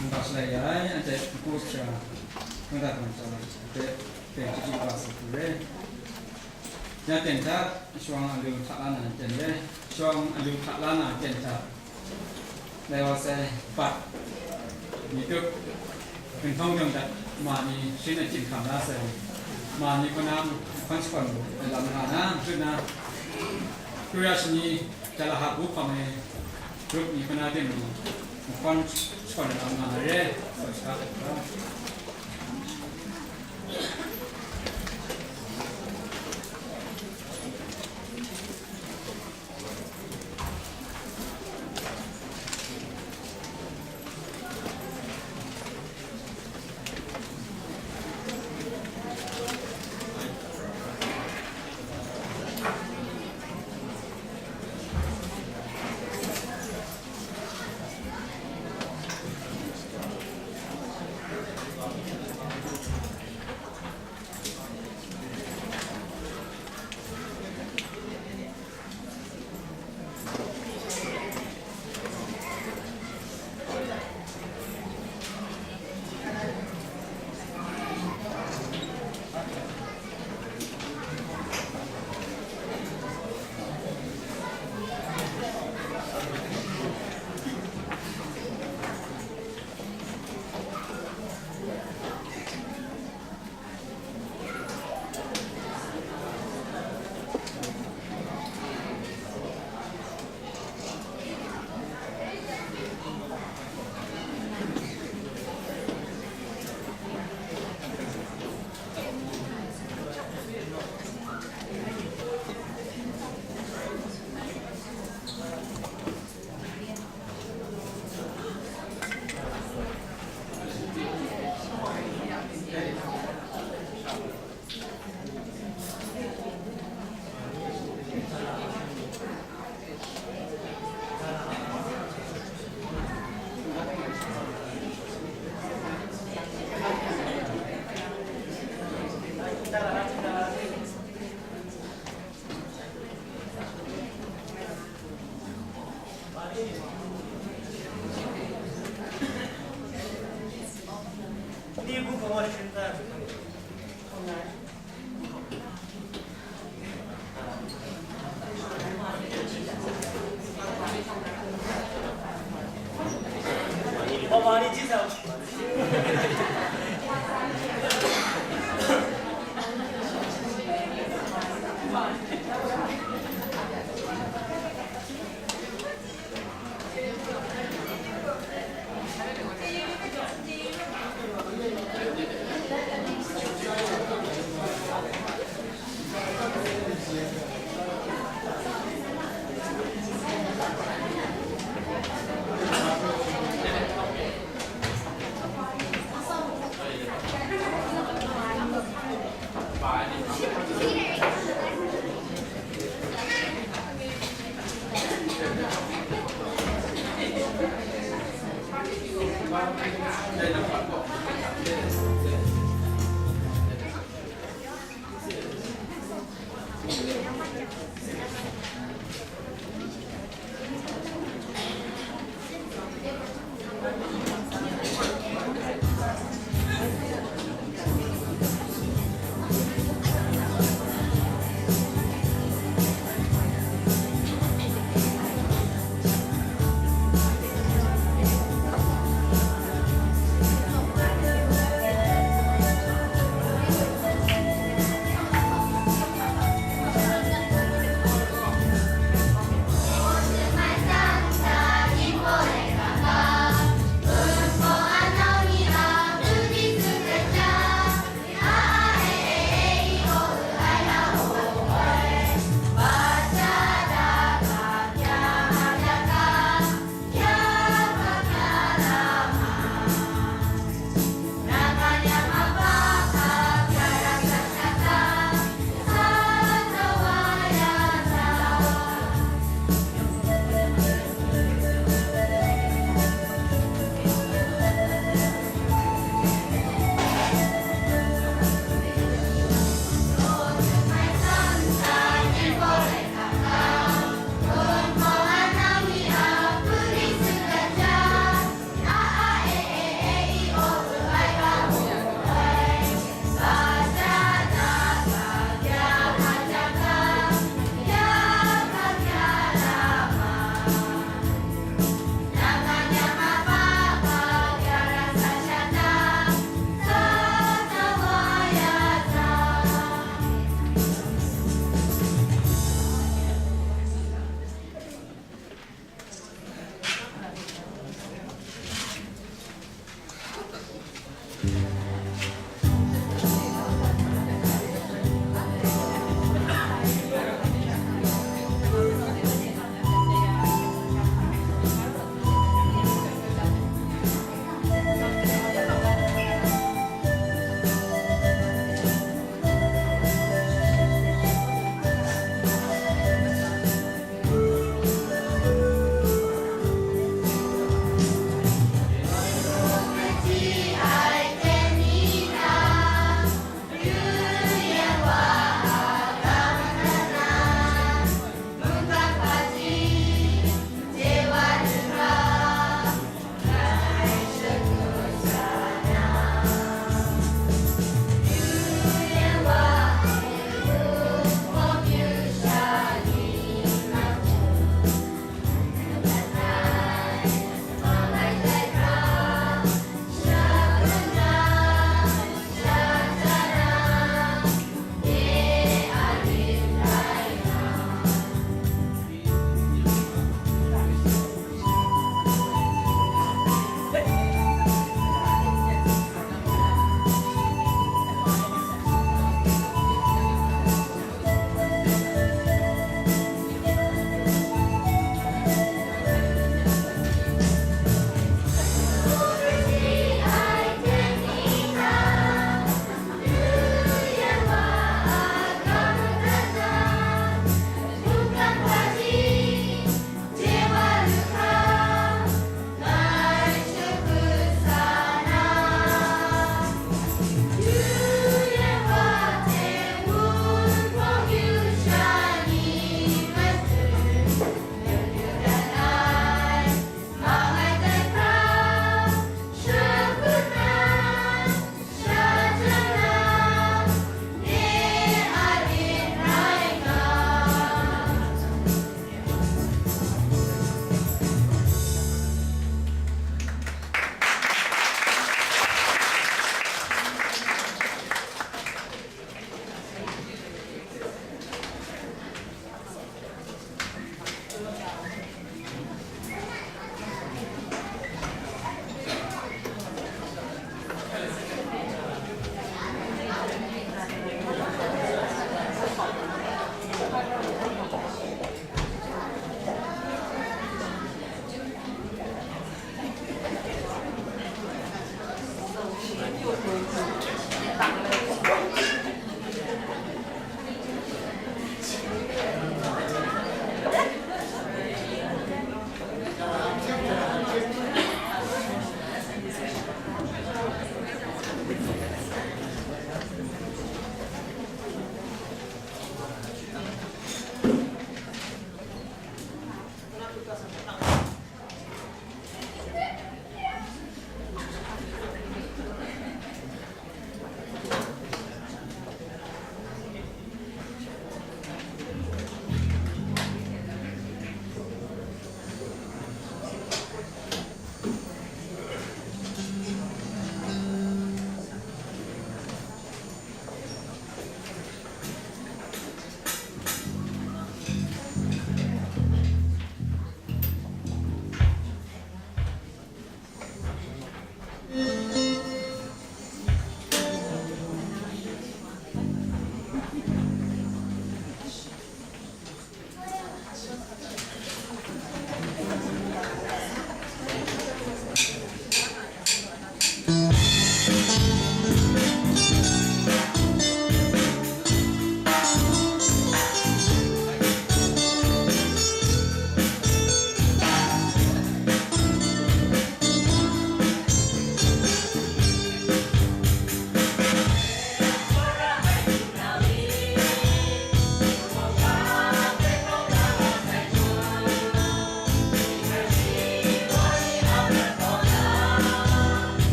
Nang hta shalai ya ai, anhte n-gu sha, nang hta hkam hkam ai, anhte teng chyeju kaba sa hku re. Ya teng hta, shawng alu hta la na teng re, shawng alu hta la na teng hta, lai wa sai, bat, mi tup, ginhtawng jawng dat, ma ni, shin achyin hkam la sai, ma ni hku na, hkawn shakawn ai lam nga na, n-, na, kru ya shani, Jalaha bu hpang e, grup ni hkana tim ni, nhkawn shakawn ai lam nga na re, sa sha ai hkra.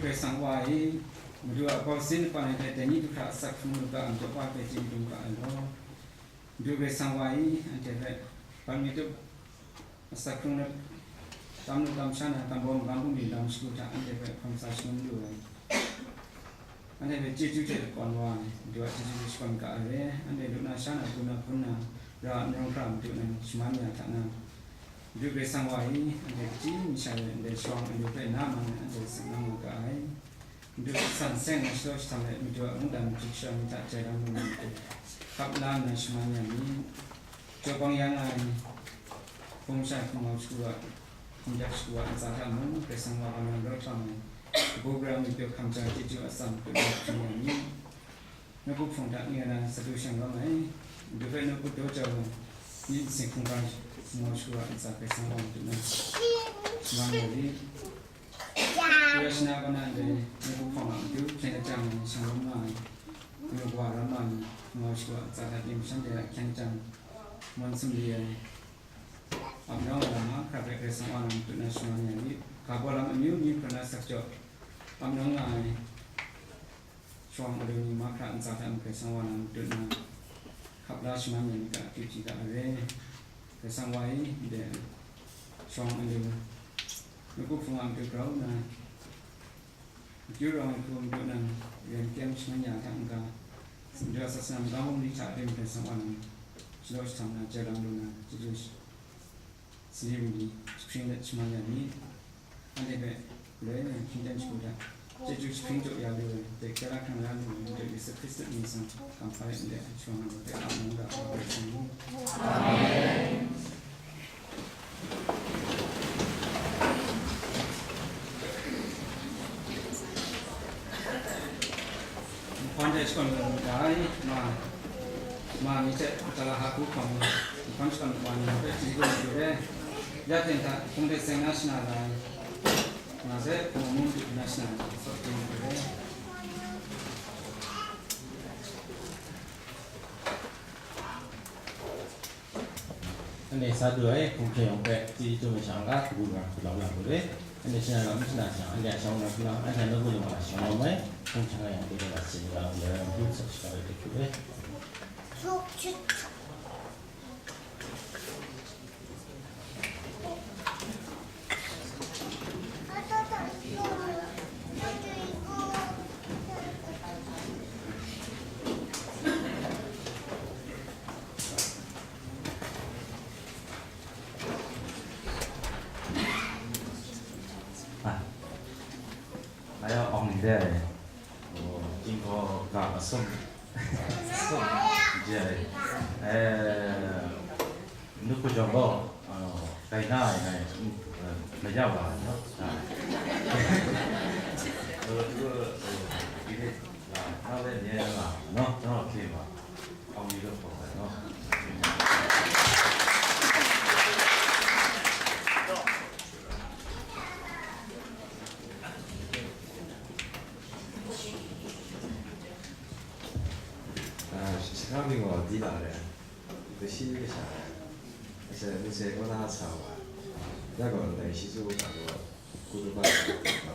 Karai Kasang Wa e, Madu a kau sin kaba ai hte dai ni du hkra asak hkrung lu ga ai majaw, wa hpe chyeju dum ga ai law. Madu Karai Kasang Wa e, anhte hpe ban mi tup asak hkrung let, tam lu tam sha na, tambawm magam bungli lam shagu hta anhte hpe hkawm sa shangun lu ai. Anhte hpe chyeju hte lakawn wa ai, Madu a chyeju hte shakawn ga ai re, anhte lu na sha na, gun na hpun na, ra a marawng hkra Madu nang shaman ya hta na, Madu Karai Kasang Wa e, anhte kaji masha re ndai shawng alu hpe na man ai anhte tsun na nga ga ai. Madu san seng na shalaw shahtang let Madu a mungdan machyu shara ni hta jai lam lu na matu, hkap la nna shaman ya mi. Jaw bang ya nga ai, hpung sha hpung mau shagu a, hpung yak shagu a ntsa hta mung, Karai Kasang Wa hkam yang rawt hkam ai, kabu gara mung pyaw hkam jang chyeju atsam hkut na hpung ya mi. Nawku hpung hta n-, nga na sadu shanglawm ai, Madu hpe nawku daw jau ai, myit nsing hkungga mau shagu a ntsa Karai Kasang Wa Madu na shaman ya mi. Pira shana kaw na ndai nawku hpawng a matu hpyen ajang ai shanglawm nga ai, kanu kawa ram nga ai, mau shagu a ntsa hta tim shanhte a hkyen ajang mawn sumri ai, ap nawng ai lam mahkra hpe Karai Kasang Wa na matu na shaman ya mi. Ga baw lam amyu myu hkra na sak jaw ap nawng nga ai shawng alu ni mahkra ntsa hta mung Karai Kasang Wa na matu na hkap la shaman ya mi ga, akyu hpyi ga ai re. Karai Kasang Wa e, ndai shawng alu nawku hpung a matu grau nna, akyu rawng ai hku Madu nang ren kyem shaman ya hta n-ga, Madu a sasana magam bungli hta rim Karai Kasang Wa nang shalaw shahtang na jai lam lu na, chyeju sali bungli jahpring let shaman ya mi. Anhte hpe galoi nang hkying dan shagu hta chyeju jahpring jaw ya lu ai, dai hkye la hkrang la lu ai, Madu Yesu Hkristu mying sung kamhpa let ndai shawng alu hpe ap nawng ga ai Karai Kasang e. Amen. Nhkwan hte shakawn lu ai, ma, ma ni hte tara hku hkawm ai, nhkwan shakawn wa ni hpe chyeju lu re. Ya ten hta hpung de seng na shana la ai, nga ze hpung amu du na shana ai, sawt chyeju lu re. Anhte sa du ai hpung hkye yawng hpe chyeju masha n-ga, kabu gara hku lau na lu re. Anhte shana lam shana shang, anhte a shawng na hku lau, anhte a nawku lam a shawng na mai, hpung hkyang a yawng hte gaw, chyeju lau na, ngu sa shaga ai hte hkru re. Ah. Ayo, ong ni de. Oh, tingko ka asum. Asum. Jai. Eh, nu ku jong lo. Oh, kai na ai nai. Eh, na ya ba no. Ah. Oh, tu, oh, ini la, na le ni la, no, no, okay ba. Ong ni lo ko no. Ah, shaka mi gaw di la re. Kashi kasha. Asa, nise ko na sa wa. Ya gaw, dai shi zu ka gaw, ku du ba, ba.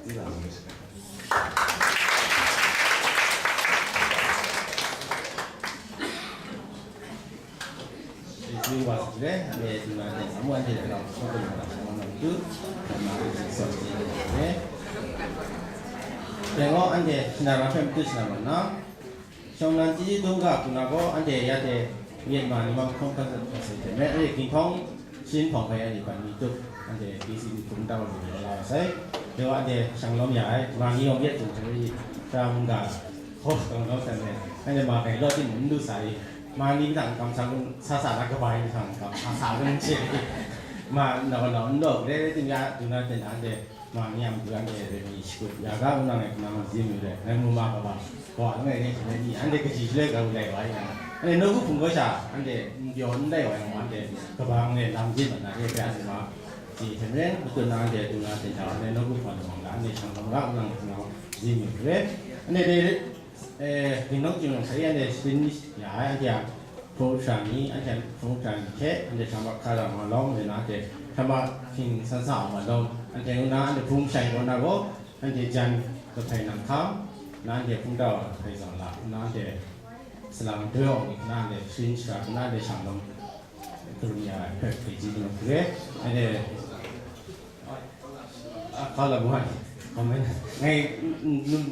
Di la mi shaka. Chyeju wa su re, ame du na de, amu anhte rau, so de na, so na tu, na de, so de re. Dai gaw anhte shana ram hpe matu shana ma na, shawng nnan chyeju dum ga hku na gaw, anhte ya de, Myanmar ni ma hkawm hkan sa hte, me re, Ginhtawng Shin hpawng hpe anhte ban mi tup, anhte K C B hkum tau lu na la sai. Dai wa anhte shang lawm ya ai, ma ni yawng yet tsun hte mari, tara mungga, hkaw kau lawm sai me, anhte ma kai law timung n lu sa i, ma ni mahtang kamsham sa sa na kaba ai mahtang kam sa sa lu n chye, ma nau nau n law, grai rai tim ya, du na ten anhte, ma ni a matu anhte rai mi shakut ya ga, wunang e hpunang zi mi rai, rai mu ma kaba, kawa langai ngai hte rai mi, anhte kaji shaloi grau lai wa ai yang, anhte nawku hpung kaw sha, anhte n pyaw n lai wa yang, anhte kaba ngai lam zi mat na re, rai anhte ma, Ji hte maren, matu na anhte du na hte hta, anhte nawku hpawng lamang la, anhte shang lam ga, nang hpunau zi mi hkre. Anhte dai, eh, Ginhtawng Chyum Yawng Sai, anhte sharin ya ai, anhte a hpung shara ni, anhte a hpung shara ni hte, anhte shang bak hkra lam nga lawm, anhte na hte, Hkama hping san sa ai wa lawm, anhte ngu na anhte hpung shai kaw na gaw, anhte jan kahpai nang hkam, na anhte hpung tau ai kahpai zawn la, na anhte salang doi awng ni, na anhte sharin shara, na anhte shang lawm, karum ya ai hpe, hpe ji dum hkre, anhte, a, kau la bu ai, comment, ngai, n, n, n,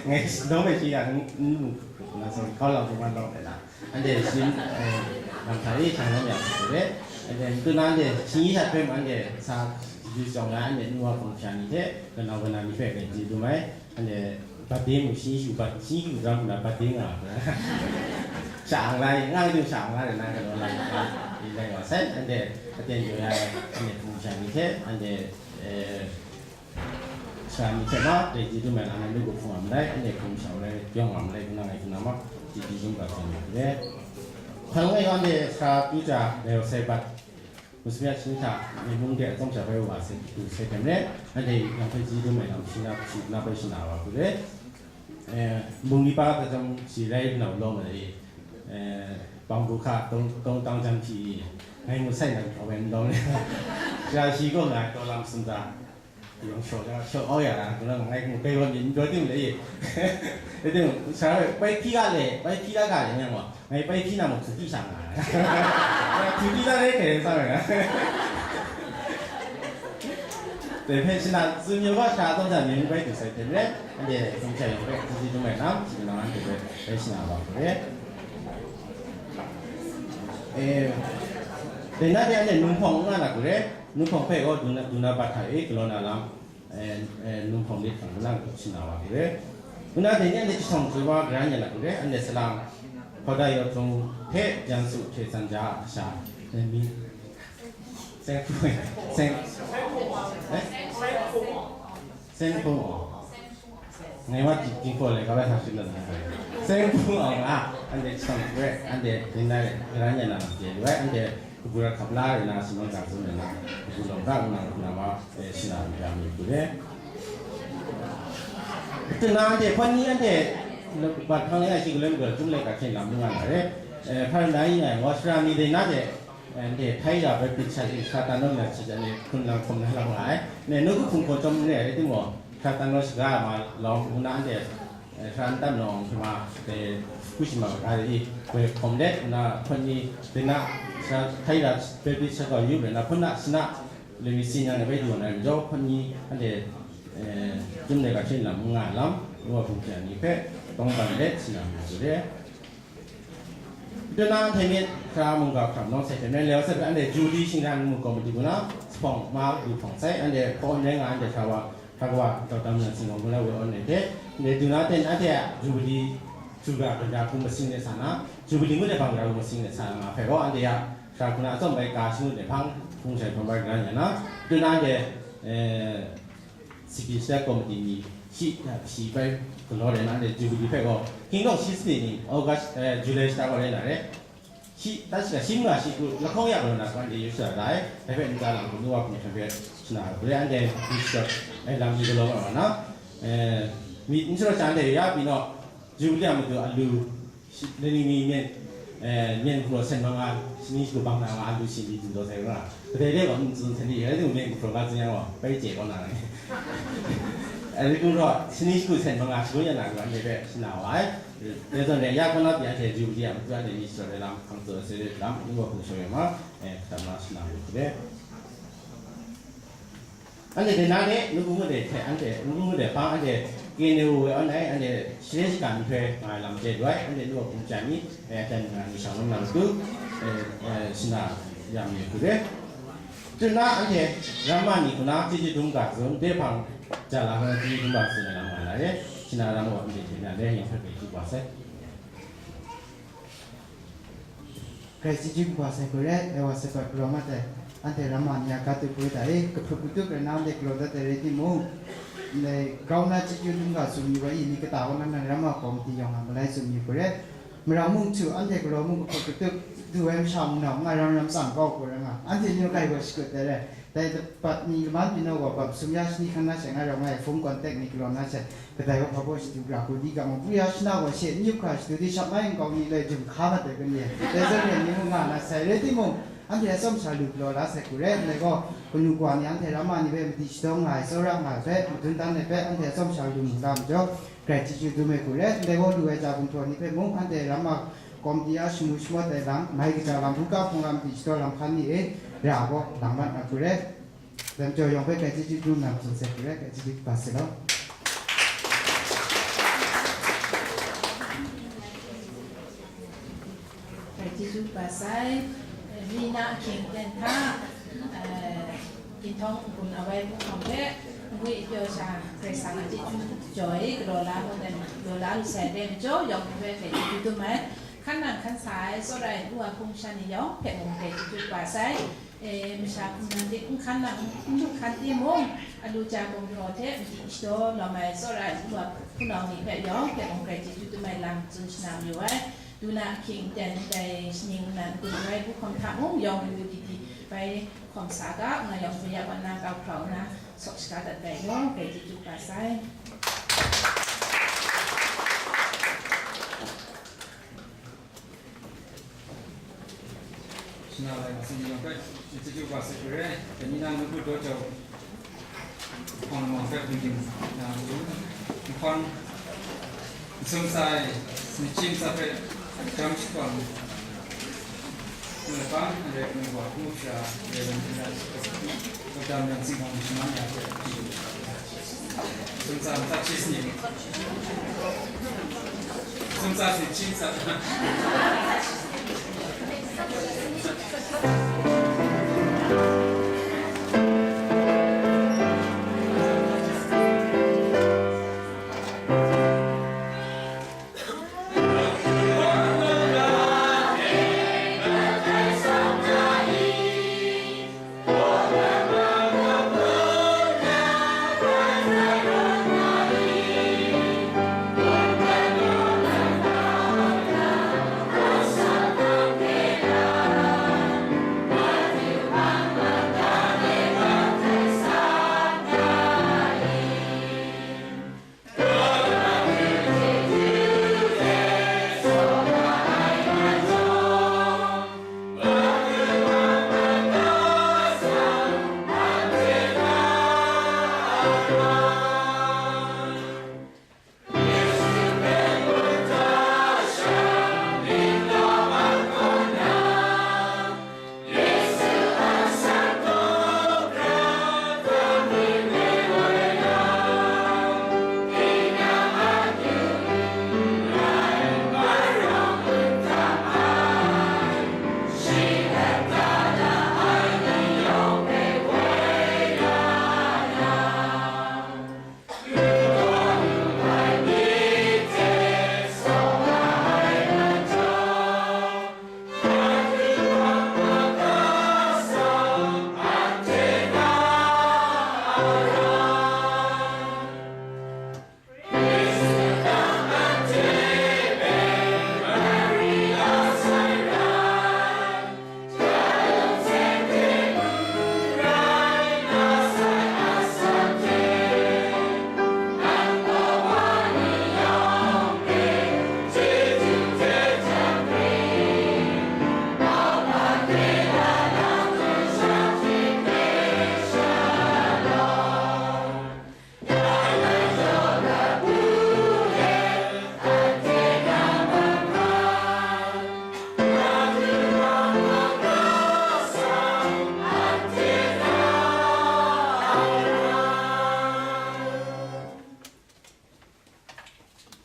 ngai, dawng mai shi ya, n, n, na sa, kau la bu ai lawm de na. Anhte sharin, eh, lam hta e hkang lam ya hku re. Anhte matu na anhte shingyi shat hpe mung anhte sa yu tsawng ai, anhte nu wa hpung sha ni hte, kanau kana ni hpe rai chye dum ai. Anhte birthday mung shingyi shu bat, shingyi shu daram hku na birthday nga ai. Sha ang la, nga ai dung sha ang la re na, kanau lam hta e lai wa sai. Anhte aten jaw ya ai, anhte hpung sha ni hte, anhte, eh, Sara ni hte na, dai ji dum ai lam ai, lu hpung wa malai, anhte hpung shau ai, yawng wa malai, ngu na ngai hku na ma, ji di zun ga hkyen ni hte. Hpa lung e yawng anhte sara pyi ja, dai wa sai bat, masum ya shani hta, myen mung de atsawm sha bai wa sai, du sai hpyen re, anhte yang hpe ji dum ai lam shi na, shi na bai shana wa hku re. Eh, bungli pa hta jam shi rai nau lawm ai, eh, bang bu hka, tong, tong tang jam hpyi, ngai ngut sai na, hkawm ai n lawm le. Sara shi kaw nga ai, taw lam sumta. Yawng shaw ja, shaw, oh ya, kalang ngai kung kai wan yin doi ting le ye. Doi ting, sa bai pi ga le, bai pi ga ga le, ngai wa. Ngai bai pi na mo, tu pi sang na. Tu pi la le, kai sa na. Dai hpe shana, tsun yawng ga sha tawng sha mying bai du sai hte maren, anhte sumsha yawng bai, tu si tu mai na, shi na anhte bai, bai shana wa hku re. Eh, dai na de anhte nunghpawng n nga na hku re, nunghpawng hpe gaw, du na, du na bat hta e, galaw na lam, eh, eh, nunghpawng myit hkang galang hku shana wa hku re. Ngu na dai ni anhte chyhtawng chyawm wa gara n ya na hku re, anhte salang, hkawda yaw htung hte jan su hte san ja a kasha, eh, mi, seng hpung, seng, eh? Seng hpung aw. Ngai wa ji, jinghpaw lai, ka bai sa shim na. Seng hpung aw nga, anhte chyhtawng hte, anhte dai na re, gara n ya na lam chye lu ai, anhte kabu ra hkap la re na, sumang ga zun re na, kabu lawng ga ngu na, ngu na ma, eh, shana ya mi hku re. Tuna anhte, hpawt ni anhte, bat hpang lai, shi galoi magup, Chyum Laika hte lam ngu nga na re. Eh, hpa rai na yin ai, wa sara ni dai na de, anhte Htaira Baptist Church e sara tan nawn na hte jan e hkrun lang hkawm na lam nga ai. Ne, nawku hpung hkaw chyawm n re ai rai timung, sara tan nawn shaga ai ma lawm ngu na anhte, eh, sara n tan nawng hte ma, eh, hku shi ma ga e, goi hkawm let ngu na hpawt ni, dai na, sara Htaira Baptist Church gaw yup rai na, hpawt na, shana, Lewi si nyan ai bai du na ai majaw, hpawt ni anhte, eh, Chyum Laika hte lam ngu nga ai lam, ngu wa hpung hkyan ni hpe, tawng ban let, shana mu su re. Tuna anhte myit hkra mungga hkra nawng sai hte maren, leu sai hpe anhte Jubili shingran mu komiti hku na, sa hpawng ma du hpawng sai, anhte hpaw n rai nga, anhte hkra wa, hkra kawa, dau tam nan singawng hku na woi awn ai hte, anhte du na ten anhte a Jubili, Jubili hkunda hku masing de sa na, Jubili ngut ai hpang gara hku masing de sa na hpe gaw, anhte a hkra hku na atsawm bai ka shangut ai hpang, hpung shai hpang bai gara n ya na, tuna anhte, eh, Secretariat Committee ni shi, shi bai galaw rai na re, Jubili hpe gaw, hkying dawng shi sanit ni, August, eh, July shata gaw rai na re, shi, ta shi, shi manga shi hku, lahkawng ya galaw na hkra de yu sara da ai, dai hpe ntsa lam hku nu wa hpung hkyan hpe shana hku re, anhte Bishop, eh, lam ni galaw nga wa na, eh, myit n sharawt sha anhte ya pyi naw, Jubili a matu alu, shi, lani mi myen, eh, myen hkru sen manga, shani shagu bang na nga, alu shi li du daw sai ra. Kadai de gaw n tsun hte ni, rai timung, myen hkru ga tsun yang gaw, bai chye kau na rai. Alu hkru gaw, shani shagu sen manga, shagun ya na gaw, anhte hpe shana wa ai. Dai zawn re, ya kaw na pyi anhte Jubili a matu anhte ni sharawt ai lam, hpang tsun ai lam, nu wa hpung shawng ai ma, eh, hkam na shana lu hku de. Anhte dai na de, nawku ngut ai hte, anhte nawku ngut ai hpang, anhte K N U woi awn ai, anhte share shaga nhtoi nga ai lam chye lu ai, anhte nu wa hpung chyan ni, eh, aten nga ni shang lam na matu, eh, eh, shana ya mi hku re. Tuna anhte ramma ni hku na chyeju dum ga tsun, de hpang ja la hkra chyeju dum ga tsun ai lam nga na re, shana ramma wa anhte hte na re, yang hpe hpe htu wa sai. Hkrai chyeju kaba sai hku re, dai wa sai hpe galaw mat ai, anhte ramma ni a ga tu hpru hta e, kahprup katup rai na anhte galaw dat ai rai timung, ndai grau na chyeju dum ga tsun mi wa i, ni kata kaw na nang ramma komiti yawng nga malai tsun mi hku re, marang mung htu, anhte galaw mung kahprup katup du ai masha mung nau nga ram ram tsang kau hku rai nga, anhte ni kai gaw shakut ai rai. Dai pat ni laman byin gaw, bap sum ya shani hkan na she nga rawng ai, phone contact ni galaw na she, kadai wa hpa baw shadu gara hku di ga ma, pu ya shana gaw she n yup hkra shadu di, shap mai nkau ni loi jum hka mat ai kan ye, dai zawn re ni mung nga na sai, rai timung, Anhte atsawm sha lu galaw la sai hku rai, ndai gaw, kanu kawa ni anhte ramma ni hpe madi shadaw nga ai, tsawra nga ai hpe, madun dan ai hpe, anhte atsawm sha lu mu la majaw, grai chyeju dum ai hku rai, ndai gaw lu ai ja gumhpraw ni hpe mung, anhte ramma kawmti a shamu shamawt ai lam, mai kaja lam, buga hpung lam, madi shadaw lam hkan ni e, ra gaw, lang mat na hku rai. Lam jaw yawng hpe grai chyeju dum na majaw sai hku rai, grai chyeju kaba sai law. Grai chyeju kaba sai, Mina ahkying ten hta, eh, ginhtawng n-gun awai hpung hkawm hte, ngwi pyaw sha Karai Kasang a chyeju jaw e, galaw la mu dan, galaw la lu sai re majaw, yawng hpe grai chyeju dum ai, hkan nang hkan sa ai, tsawra ai, npu a hpung shan ni yawng hpe mung grai chyeju kaba sai, e, masha hpung nang de n hkan nang, n hkan timung, alu ja gumhpraw hte madi shadaw lawm ai, tsawra ai, npu a hpunau ni hpe yawng hpe mung grai chyeju dum ai lam tsun shanam yu ai. Duna ahkying ten dai shaning nan gun rai bu hkawm hta mung yawng yu di di bai hkawm sa ga, nga yawng hpe ya wan na kau hkrau nna, sawk shaga dat bai yawng bai di du ga sai. Shana lai ma sing yawng bai di du ga sai re, dai ni nan nu bu daw jau. Hpang lamang hpe hpungdim na matu, nhpang nsum sa ai, myit chyim sa hpe jam shakawng, ngu ai hpa, n rai ngu wa, hpung up sha, n rai ngu na, dam yang tsing hpang shaman ya hpe, nsum sa nta shi sani, nsum sa myit chyim sa.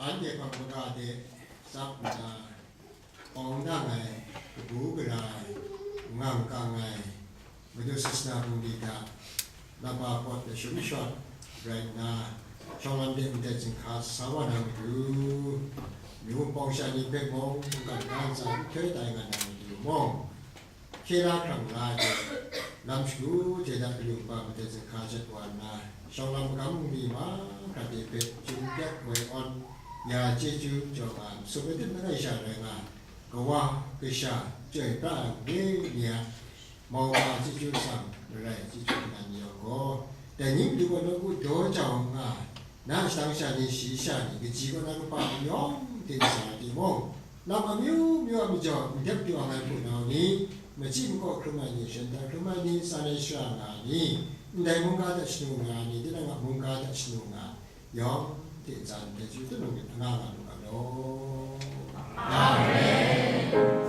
Anhte hpang maga de tsap nna, awng nang ai, kabu gara ai, ngang kang ai, Madu sasana bungli hta, laba pawt lashun shawt rai nna, shawng lam de ndai zinghka sa wa na matu, myu pawng sha ni hpe mung, mungkan ga ntsa nhtoi tai nga na matu mung, hkye la hkrang la ai hte, lam shagu hte na kalung pa madat zinghka shat wa nna, shawng lam magam bungli mahkra de hpe chyum yak woi awn, ya chyeju jaw nga ai masum ai hte langai sha rai nga ai, kawa, kasha, chyoi pra ai wenyi ni a, mau ma chyeju atsam, marai chyeju kanan yawng gaw, dai ni matu gaw nawku daw jau nga ai, na shadang sha ni, shayi sha ni, kaji kaw na kaba ni yawng hte ntsa ai timung, Lam amyu myu a majaw n dep pyaw ai hpunau ni, machyi makaw hkrum ai ni, shanta hkrum ai ni, san ai shara nga ai ni, ndai mungga hta shanu nga ai ni, tinang a mungga hta shanu nga ai, yawng hte ntsa ndai chyu hte mung myit anga nga lu ga law. Amen.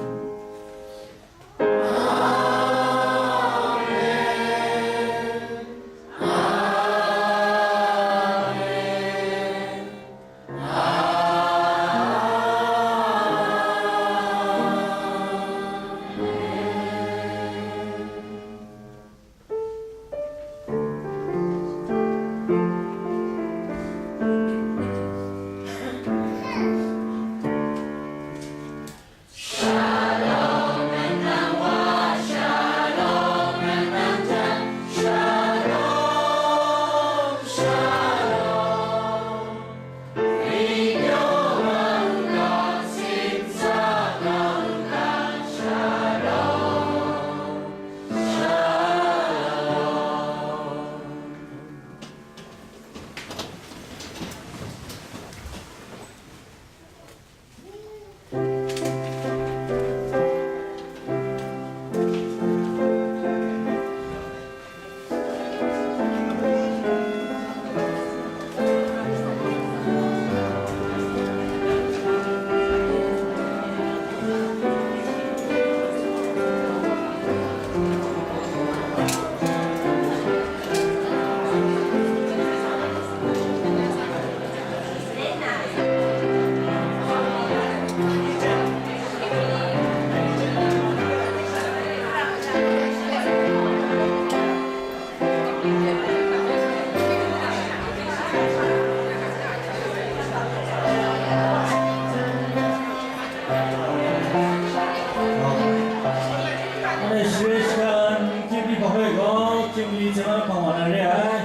Anhte share shagan, Kyimli hpang hpe gaw, Kyimli hte hpang wa na re ai.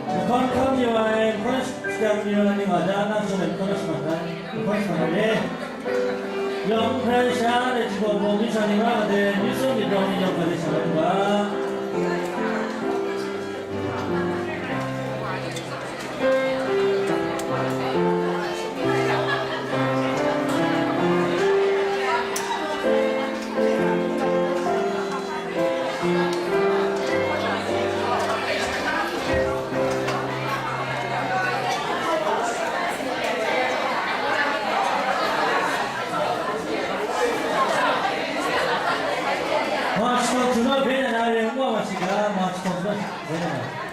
Lahkawng hkam yu ai, lahkawng shagan yu ai ni nga da, na shawng ai lahkawng shaman ai, lahkawng shaman ai re. Yawng hkrai sha, anhte Jinghpaw Wunpawng myu sha ni nga ai, myu tsawm myit rau ni yawng hkrai sha nga. March tawng tuna bena na re, nwa wa shiga, March tawng tuna bena na.